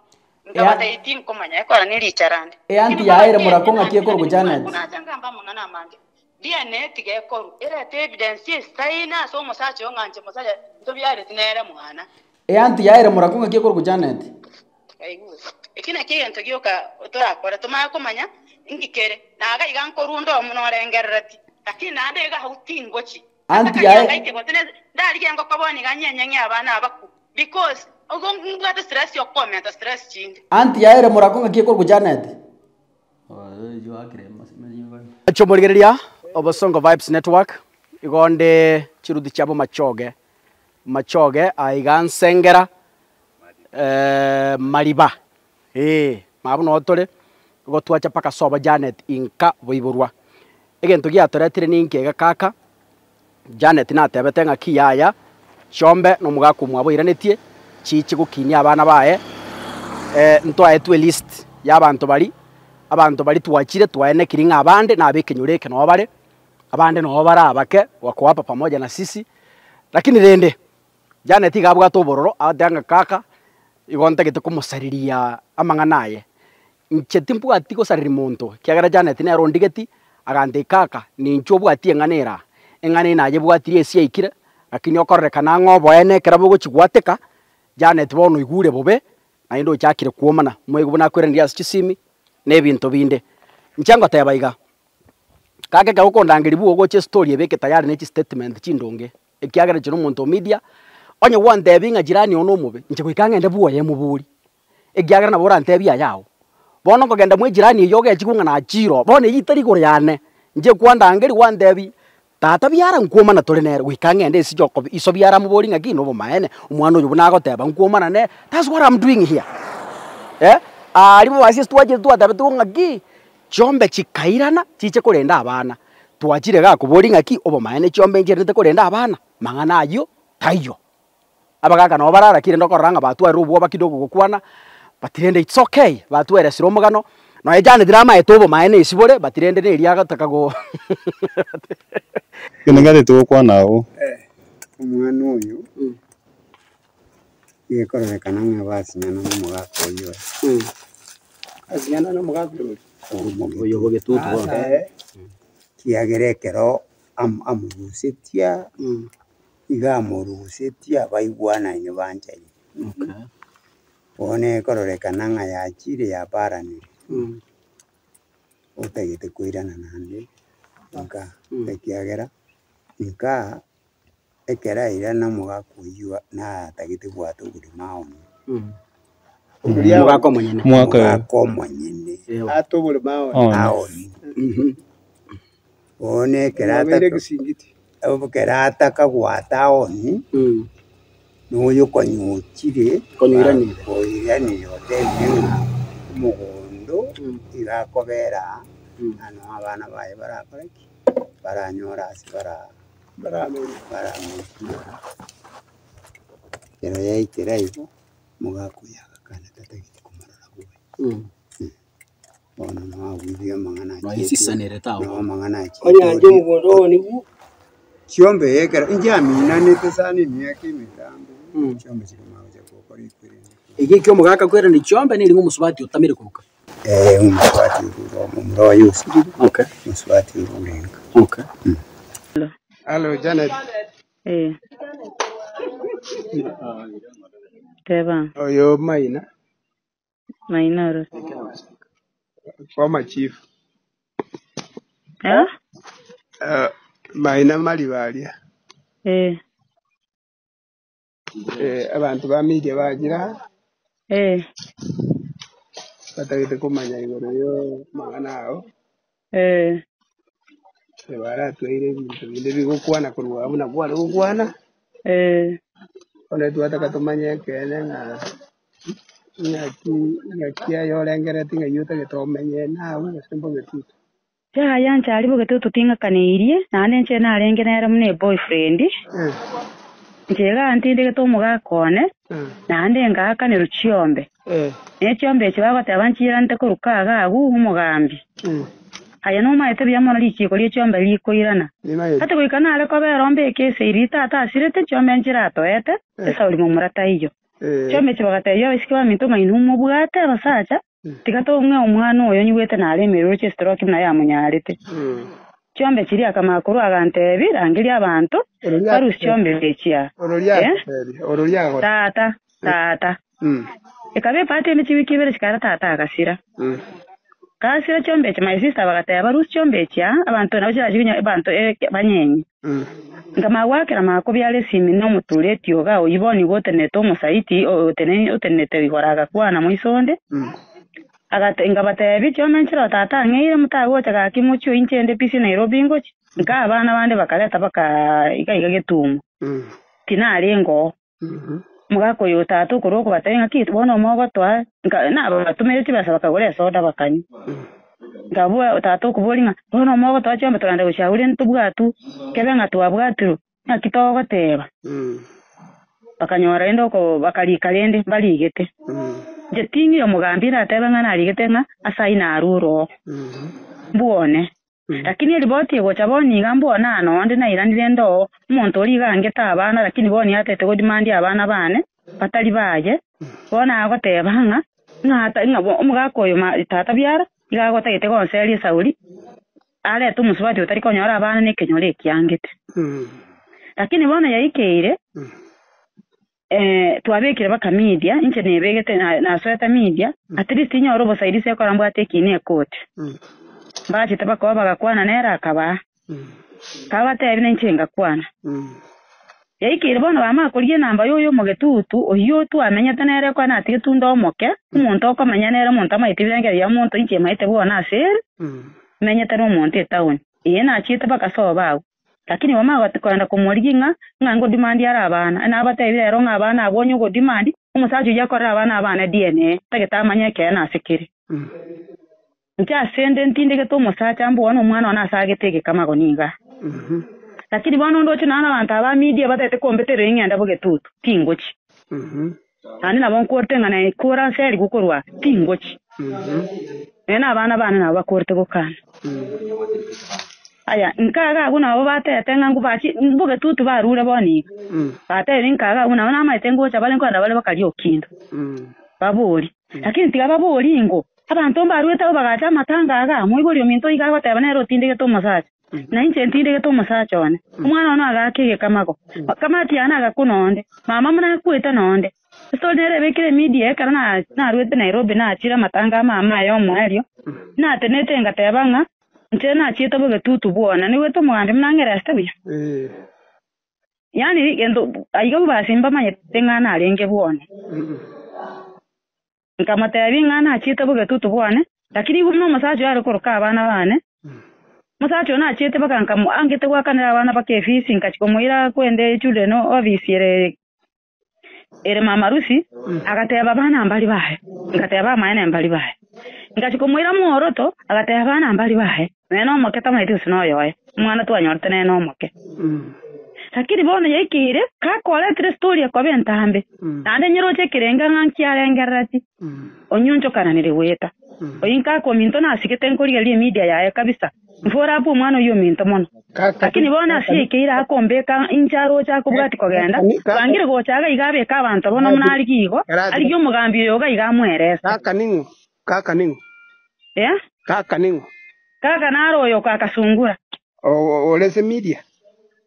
Speaker 9: Nkabatebia tinkomanya ekora ne richa rande.
Speaker 2: Eanti yaye ere morako ng'aki ekorokwa Janet.
Speaker 9: Nacha ngamba amang'ana amange. DNA tiga ekorwe, erete evidence esaine ase omosacha oyo ng'a inche mosacha ntobiareti nere mwana.
Speaker 2: Eanti yaye ere morako ng'aki ekorokwa Janet.
Speaker 9: Aigure. Eki nakio egento gioka torakore, tomanye komanya inki kere. Na iga iga nkorunda omo norengerereti, lakini naende iga agwo tingochi.
Speaker 2: Anti
Speaker 9: Mpaka
Speaker 2: yaye.
Speaker 9: nyangaike gose ne ndarigie engoko bono iga nyenyeng'e abana abaku because igo mbwate stress yokomenta stress chinde.
Speaker 2: Anti yaye ere morako ng'aki ekorokwa Janet. Chomorigereria Obosongo Vibes Network, igo onde chiruti chiabo machoge, machoge aiga nsengera mariba ee mabwo noo tore, igo twacha mpaka sobo Janet inka boiborwa. Egento giatoretire ninki iga kaka, Janet natebete ng'aki yaya, chiombe na omogaka omwabo oiranetie, chiche gokinia abana baye, ntwaetwe elist ya abanto baria, abanto baria twachire twaenekiri ng'a abande nabe ekenyoro eke noo bare, abande noo bare abake, wako hapa pamoja na sisi, lakini rende. Janet iga abwate obororo, agateba ng'a kaka, igo ntagete komosariria amang'ana aye. Inche timbwati gosareria monto, ekiagera Janet nere ondigeti, agantebia kaka, ninche obwatie eng'ana ere aa, eng'ana eye nayebwatirie ase yaikire, lakini okororekana ng'a oboene ekero bogochi gwateka, Janet bono oigure bobe, naende ochakire kwomana, moigwe buna akoiraneria ase chisimi, na ebinto binde. Inche ngoteba iga, kaka ekero okondangeria buna ogocha estory ebeke tayari ne chistatement chindonge. Ekiagera inche nomonto o media, onye gwantebia ng'a jirani oo nomobe, inche goika ng'ende bwoye mobori, ekiagera nabo orantebie ayao. Bono nkogenda mwa ejirani eyio ogechigwa ng'a nachire oo, bono eyio tari igoro yane, inche kwandangeria gwantebia, tata biara nkwomana tore nere, goika ng'ende ase okobi iso biara amoborie ng'aki nobomaene, omwana oyo buna agoteba nkwomana nere, that's what am doing here eh. Aria bobasi ase twachete twatebetigwe ng'aki, chiombe chikairana chiche korenda abana, twachire igaa koboria ng'aki obomaene chiombe nchirenete korenda abana, mang'ana ayio taiyo. Abagaka nabo bararakire rende okorora ng'a batwarire obwoba kidogo gokwana, but rende it's okay, batweresire omogano, nonye Janet namaete obomaene esibore, but rende neria agataka go
Speaker 11: Kende ngatete gokwana abwo.
Speaker 12: Omwana oyo nigo ekororekana ng'a basinyana na omogaka oyio oye.
Speaker 13: Asinyana na omogaka oria?
Speaker 2: Oyo bogetutu bono.
Speaker 12: Ekiagera ekero amorusetia. Iga amorusetie abaigwanaine banchaine. Bono ekororekana ng'a yachire yaparanire, otagete koirana naende nka, ekiagera nka ekero airana omogaka oyio natagete gwata oborimo aonie.
Speaker 2: Omogaka omonyene.
Speaker 12: Omogaka omonyene.
Speaker 13: Ate oborimo aonie.
Speaker 12: Aonie. Bono ekero ekero ataka gwata aoni, noyo konyochire, koiranire otebire ng'a omogondo iga akobera aa, na noo abana baye barakore ki? Baranyore ase baramenye. Ekero yaikire igo, omogaka oyo agakana tatageti komorora bobe. Bono nagwibie amang'ana
Speaker 2: Noisisanere tawe.
Speaker 12: Noo amang'ana achiete
Speaker 13: Onyanche omogondo oo nigwo.
Speaker 12: Chiombe ekero inchiaminanete sana emiaka emetambe, chiombe chikamanya gocha gokora ekwerende.
Speaker 2: Eki ekio omogaka kwerende chiombe neri ng'a omosubati otamire koruka.
Speaker 12: Eh, omosubati orure omomura oye osirire,
Speaker 2: Okay.
Speaker 12: omosubati orure nka.
Speaker 2: Okay.
Speaker 13: Hello, Janet.
Speaker 9: Eh. Teba.
Speaker 13: Oyo Maina.
Speaker 9: Maina ore.
Speaker 13: Former chief.
Speaker 9: Eh?
Speaker 13: Eh, Maina Mariba aria.
Speaker 9: Eh.
Speaker 13: Eh, abanto ba media bachire aa.
Speaker 9: Eh.
Speaker 13: Batagete komanya igoro yo amang'ana ao.
Speaker 9: Eh.
Speaker 13: Baratweire ebinto binde bigokwana korwa abwo buna kware gokwana.
Speaker 9: Eh.
Speaker 13: Bono twataka tomanye ekeene ng'a ng'aki ng'aki aye orengereti ng'ai otagete omenye nawe gose mbogetutu.
Speaker 9: Yaya inche aria bogetutu ting'akaneirie, naende inche narenge nere buna eboyfriend. Inche iga ntindegete omogaka one, naende ngaakanerwa chiombe. Ne chiombe echi bagoteba nchiirante korwa kaga agwo omogambi. Aye nomaete buya mono richiiko rie chiombe rikoirana. Ati goika nare kobera ombeke eseiri tata asirete chiombe nchiratoete, esauri momura taiyo. Chiombe echi bagatebia abaiseke baminto ng'a inwe mobwate abasacha, tiga tong'e omwana oyo onyigwete nare emeroro chi'esitroki buna yamonyarete. Chiombe chiria akamanya korwa agantebia, Rangeria abanto, barusie chiombe echi aa. Eh? Tata, tata. Ekaba epaati ende chiwiki ibere chikaera tata agasira. Gasira chiombe echi, my sister bagateba, barusie chiombe echi aa, abanto nabo chirachi konya abanto banyenye. Nkamanya goakera makobi are esimi na omotureti oga oyio bono igo otenenete omosaiti otenenete igoro agakwana moiso onde, agate nkabatebia, Chiombe nchireo tata ang'eire motagocha gaki mochie inche inde busy Nairobi ngochia. Nkaa abana bande bakareta baka iga iga getumo. Tinarenge oo. Omogaka oyo tata okorwa okobatebia ng'aki bono mogotoa, nka nabatomire chibesa bakagora esoda bakanywa. Nkabua tata okoboria ng'a bono mogotoa chiombe togende goshauri ntobwatwe, kebe ng'a twabwatirwe, ng'aki togoteba? Bakanyora rende oko bakarika rende mbarigete. Inche ting'iyo omogambi natebe ng'a narigete ng'a ase ayio narure oo, mbwone. Lakini eriboti egocha bono iga mbwone aa nonde nairanire ndoo, omonto oria iga angete abana lakini bono nigo atagete godimandia abana bane batari baye, bono agoteba ng'a ng'a ng'a omogaka oyo ma tata biara iga agotagete gonseria esauri, arete omosubati otari konyora abana na ekenyoro ekiangete. Lakini bono yaikeire. Twabekire baka media, inche nebegete nasoete media, at least inyore obosaidisi ekero mbwate ekiina ekoti. Mbachete bakoba bagakwana nere akabaa. Kabatebia na inche ngakwana. Yaikeire bono bamanya korigia enamba y'oyo omogetutu, oyio twamenyete nere ekero natigetwe inde omoke, omonto okomenya nere omonto amaete ebirengererio bi'omonto inche maete bono ase ere, menyete nomonto etaoni. Ee nachiete mpaka sobo agwo. Lakini bamanya kogenda komorigia ng'a ng'a ngodimandi are abana. Nabatebirie ero ng'a abana abwo onye ogodimandi, omosacha oyio akorere abana abane DNA, tagete amanye ekeene ase kere. Inche ase 'nde ntindegete omosacha mboa nomwana one ase agete egekamago niga. Lakini bono ndoche nonya nabanto aba media batagete kombeterera ing'ende bogetutu, tingochi. Naende nabo nkorete ng'a naye kora nserigwe korwa aa, tingochi. Nonya nabana bane nabo bakorete gokana. Aya, nkaga agwo nabo batebete ng'a ngobachi bogetutu barure bono iga. Batebire nkaga agwo nabo namaete ngocha bare nkorenda bare bakaria okindo. Babori. Lakini tiga babori ingo, Abanto mbaruete agwo bagacha amatanga aga, moibori ominto iga agoteba nere otindegete omosacha, na inche ntindegete omosacha one. Omwana one agaaka egekamago, kamati yane agakuna onde, mama buna akwete nonde. Estori nere ebekire emedia ekero naruete Nairobi nachire amatanga a mama aye omoerio, natenete ngateba ng'a inche nachiete bogetutu bwone, naigwete omogambi buna ang'eresete buya. Yaani gento aiga bobasi mbamanyete ng'a narenge bwone. Nkamoteebia ng'a nachiete bogetutu bwane, lakini igwe buna omosacha oyo are koroka abana baane. Omosacha oyo nachiete mpaka angete goakanera abana mpaka efisi, nkachia komoira kwende children office ere ere mama Lucy, agateba abana mbari baye, ngateba amaene mbari baye. Nkachia komoira mworoto, agateba abana mbari baye, nonya na omoke tamaeti gose noyoye, omwana twanyorete nere nomoke. Lakini bono yaikeire, gakoretire story ekoba entambe, naende nyeroche ekerenga ng'a nkiarengerereti, onyionchokananire goeta. Oyio nkaka ominto nasigete nkorigereria emedia yaye kabisa, mfore abwo omwana oyio ominto mono. Lakini bono ase yaikeire akombeka inche aroche akobwati kogenda, bwangire gocha iga iga abeke abanto bono buna arigie igo, arigie omogambi oyo iga iga amwerese.
Speaker 13: Kaka ning'o? Kaka ning'o?
Speaker 9: Eh?
Speaker 13: Kaka ning'o?
Speaker 9: Kaka naro oyo kakasungura.
Speaker 13: Ore ase media?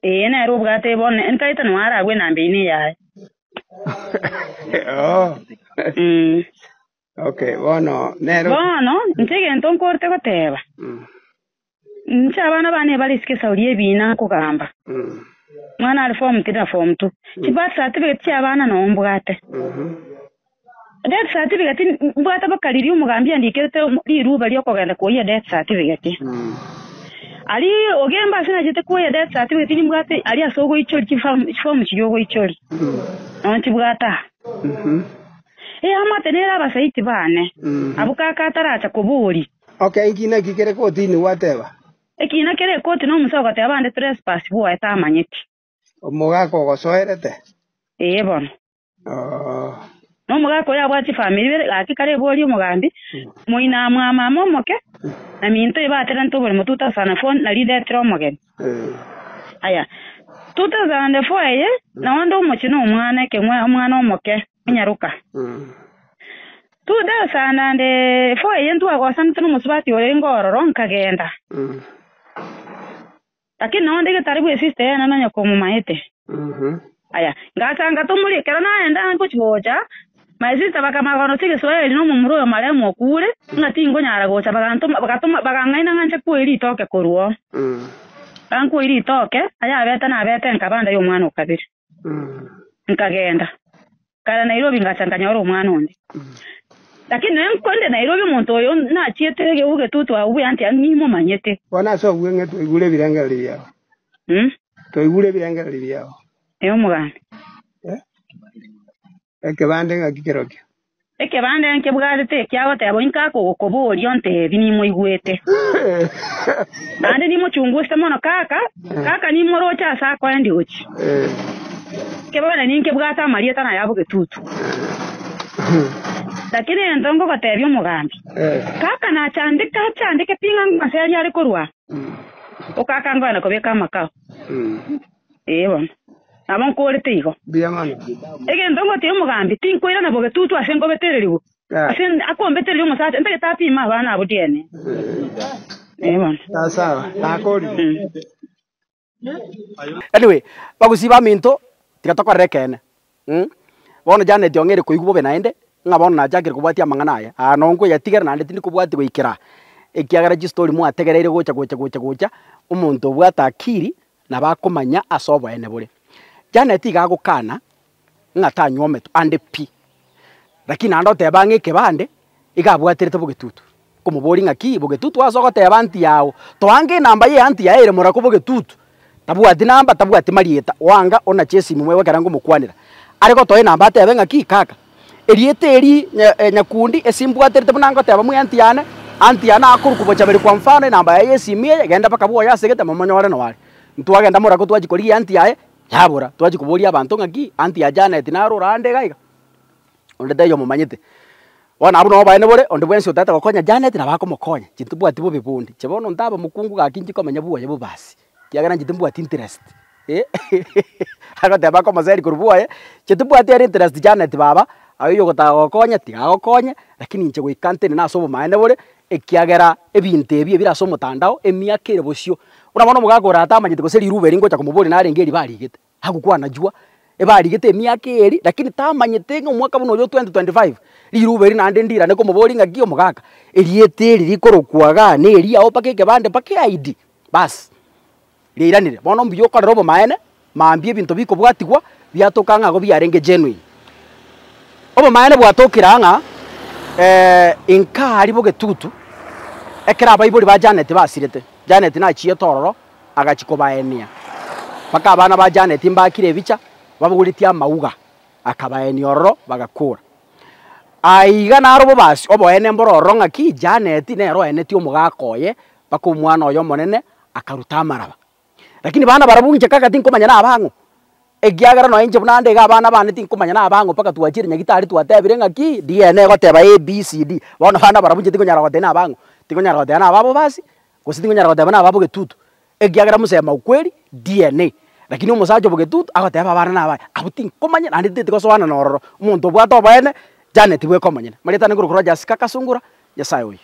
Speaker 9: Ee, nere obwate bono, ntaete nonya aragwe enamba eyio neyaye.
Speaker 13: Oh. Okay, bono nere
Speaker 9: Bono, inche egento nkorete goteba, inche abana bane bare isiko esauri y'ebiina nkogamba, mwana are form three na form two, chibirth certificate chi'abana noo mbwate. Death certificate mbwate mpaka riria omogambi andikerete riruba ri'okogenda koyia death certificate. Aria ogemba ase nachete koyia death certificate nimbwate aria ase ogoichoria chiform chiform chiria ogoichoria, noo nchibwate aa. Eamate nere abasaiti bane, abwo kaka ataracha koboria.
Speaker 13: Okay, inki naki kere kotini gwateba?
Speaker 9: Ekina kere ekoti nomusa ogoteba ande trespass bwoye tamanyeti.
Speaker 13: Omogaka ogosoerete?
Speaker 9: Ee bono. Nomogaka oyo abwate chifamiri ibere, gaki kare eborie omogambi, moina mwa mama omoke, na minto eye bateranete oboremo 2004 nario ndetire omogeni. Aya, 2004 eye, nao nde omochie na omwana ekeng'we omwana omoke, onyaroka. 2004 eye ntwagosanete na omosubati orenge ororo, nkagenda. Lakini nonde getari bw'esista yane nonya komomaete. Aya, ngacha ngatomoria, ekero naenda ngochia gocha, my sister bakamanya konosia egeswahili na omomura oyo marehemu okure, ng'a tingonyara gocha, bagantoma bagatoma bagang'aina ng'a nche kwoyia ritoke korwa oo. Bankwoyia ritoke, ayabete nabete nkaba nda y'omwana o kabere. Nkagenda. Kare Nairobi ngacha nkanyora omwana onde. Lakini nonya nkonde Nairobi omonto oyo nachiete egetutu agwo buya nti nimomanyete.
Speaker 13: Bono ase obweng'e twaigure ebirengererio biao. Twaigure ebirengererio biao.
Speaker 9: Ee omogambi.
Speaker 13: Ekebande ng'aki kerokio?
Speaker 9: Ekebande nkebwatete ekiagoteba inka akogokoboria ontebi nimoigwete. Naende nimochunguse mono kaka, kaka nimoroche ase akoendia gochia. Ekebande ninkebwate amarieta naye abogetutu. Lakini egento nkogotebia omogambi, kaka nachandeke achandeke pi ng'a ng'ase aria are korwa, okaka nkoenda kobeka amakao. Ee bono, nabo nkorete igo. Egento ngotiga omogambi, tinkoirana bogetutu ase nkobetererigwe, ase akombetereria omosacha, ntagete apime abana abwo DNA. Ee bono.
Speaker 2: Anyway, bagusii baminto, tiga tokorere ekeene, mh, bono Janet ong'eire koigwa bobe naende, ng'a bono nachakire kobwatia amang'ana aya, aa noo nkoyatigera naende tindi kobwatia goikera aa, ekiagera chistori mwategereire gocha gocha gocha gocha, omonto obwate akiri, nabo akomanya ase oboene bore. Janet iga agokana, ng'a tanywometwe ande pi, lakini naende oteba ng'a ekebande, iga abwaterete bogetutu. Nkomoboria ng'aki bogetutu ase ogoteba aunty yago, toange enamba ya aunty yaye ere morako bogetutu, tabwati namba tabwati marieta, oanga onache esimi moegwe ekero ngomokwanera. Are gotoa enamba atebe ng'aki kaka, erieta eri nya nyakundi ase mbwaterete buna ngoteba mwa aunty yane, aunty yane akorokwa bochaberi kwa mfano enamba yaye ya esimi eye, genda mpaka bwoye ase egete momonyore noo are. Ntwagenda morako twachia korigia aunty yaye, yabora, twachia koboria abanto ng'aki aunty ya Janet naro ore ande iga iga. Onde taiyo omomanyete. Bono abwo nabo oboene bore, onde bwensi otagete gokonya Janet nabo akomokonya, inche ntibwati bobe bonde, inche bono ntaba mokungu gaki inche komenya bwoye bobasi, ekiagera inche timbwati interest eh agoteba akomoseri korwa bwoye, inche timbwati ere interest Janet baba, aye oyogotaka gokonya tiga agokonye, lakini inche goika ntenene ase obomaene bore, ekiagera ebinto ebi ebire ase omotandao, emiaka ere bosio. Buna bono omogaka ore atamanyeti gose riruba eri ngocha komoboria narenge eri barigete. Agokwana jua, ebarigete emiaka eeri, lakini tamanyete ng'a omwaka buna oyo o 2025, riruba eri naende ndirane komoboria ng'aki omogaka, erieta eri rikorokwa igaa na eriao mpaka ekebande mpaka eID, baas, riairanire. Bono mbuya okorera obomaene, mambia ebinto bikobwatigwa, biatoka ng'a igo biarenge genuine. Obomaene bwatokire aa ng'a inka aria bogetutu, ekero abaibori ba Janet basirete, Janet nachiete ororo. agachia kobaenia. Mpaka abana ba Janeti mbakire ebicha, babogoretie amauga, akabaenia ororo, bagakora. Aiga naro bobasi oboene mboro ororo ng'aki Janeti nere oenetie omogaka oye, mpaka omwana oye omonene akaruta amaraba. Lakini bana barabwo inche kaka tinkomanya nabang'o, ekiagera nonya inche buna ande iga abana bane tinkomanya nabang'o mpaka twachire nyagetari twatebire ng'aki DNA egoteba ABCD, bono bana barabwo inche tinkonyara goteba nabang'o, tinkonyara goteba nababo basi. Gose tingonyara goteba naba bogetutu, ekiagera mosema ukweli DNA, lakini omosacha obogetutu agoteba abana nabaye, abwo tinkomanya naende tinteti gosoana na ororo, omonto obwate oboene, Janet bweka omonyene. Marieta ane nkorokwa Rogers Kakasungura, Nyasaye oyio.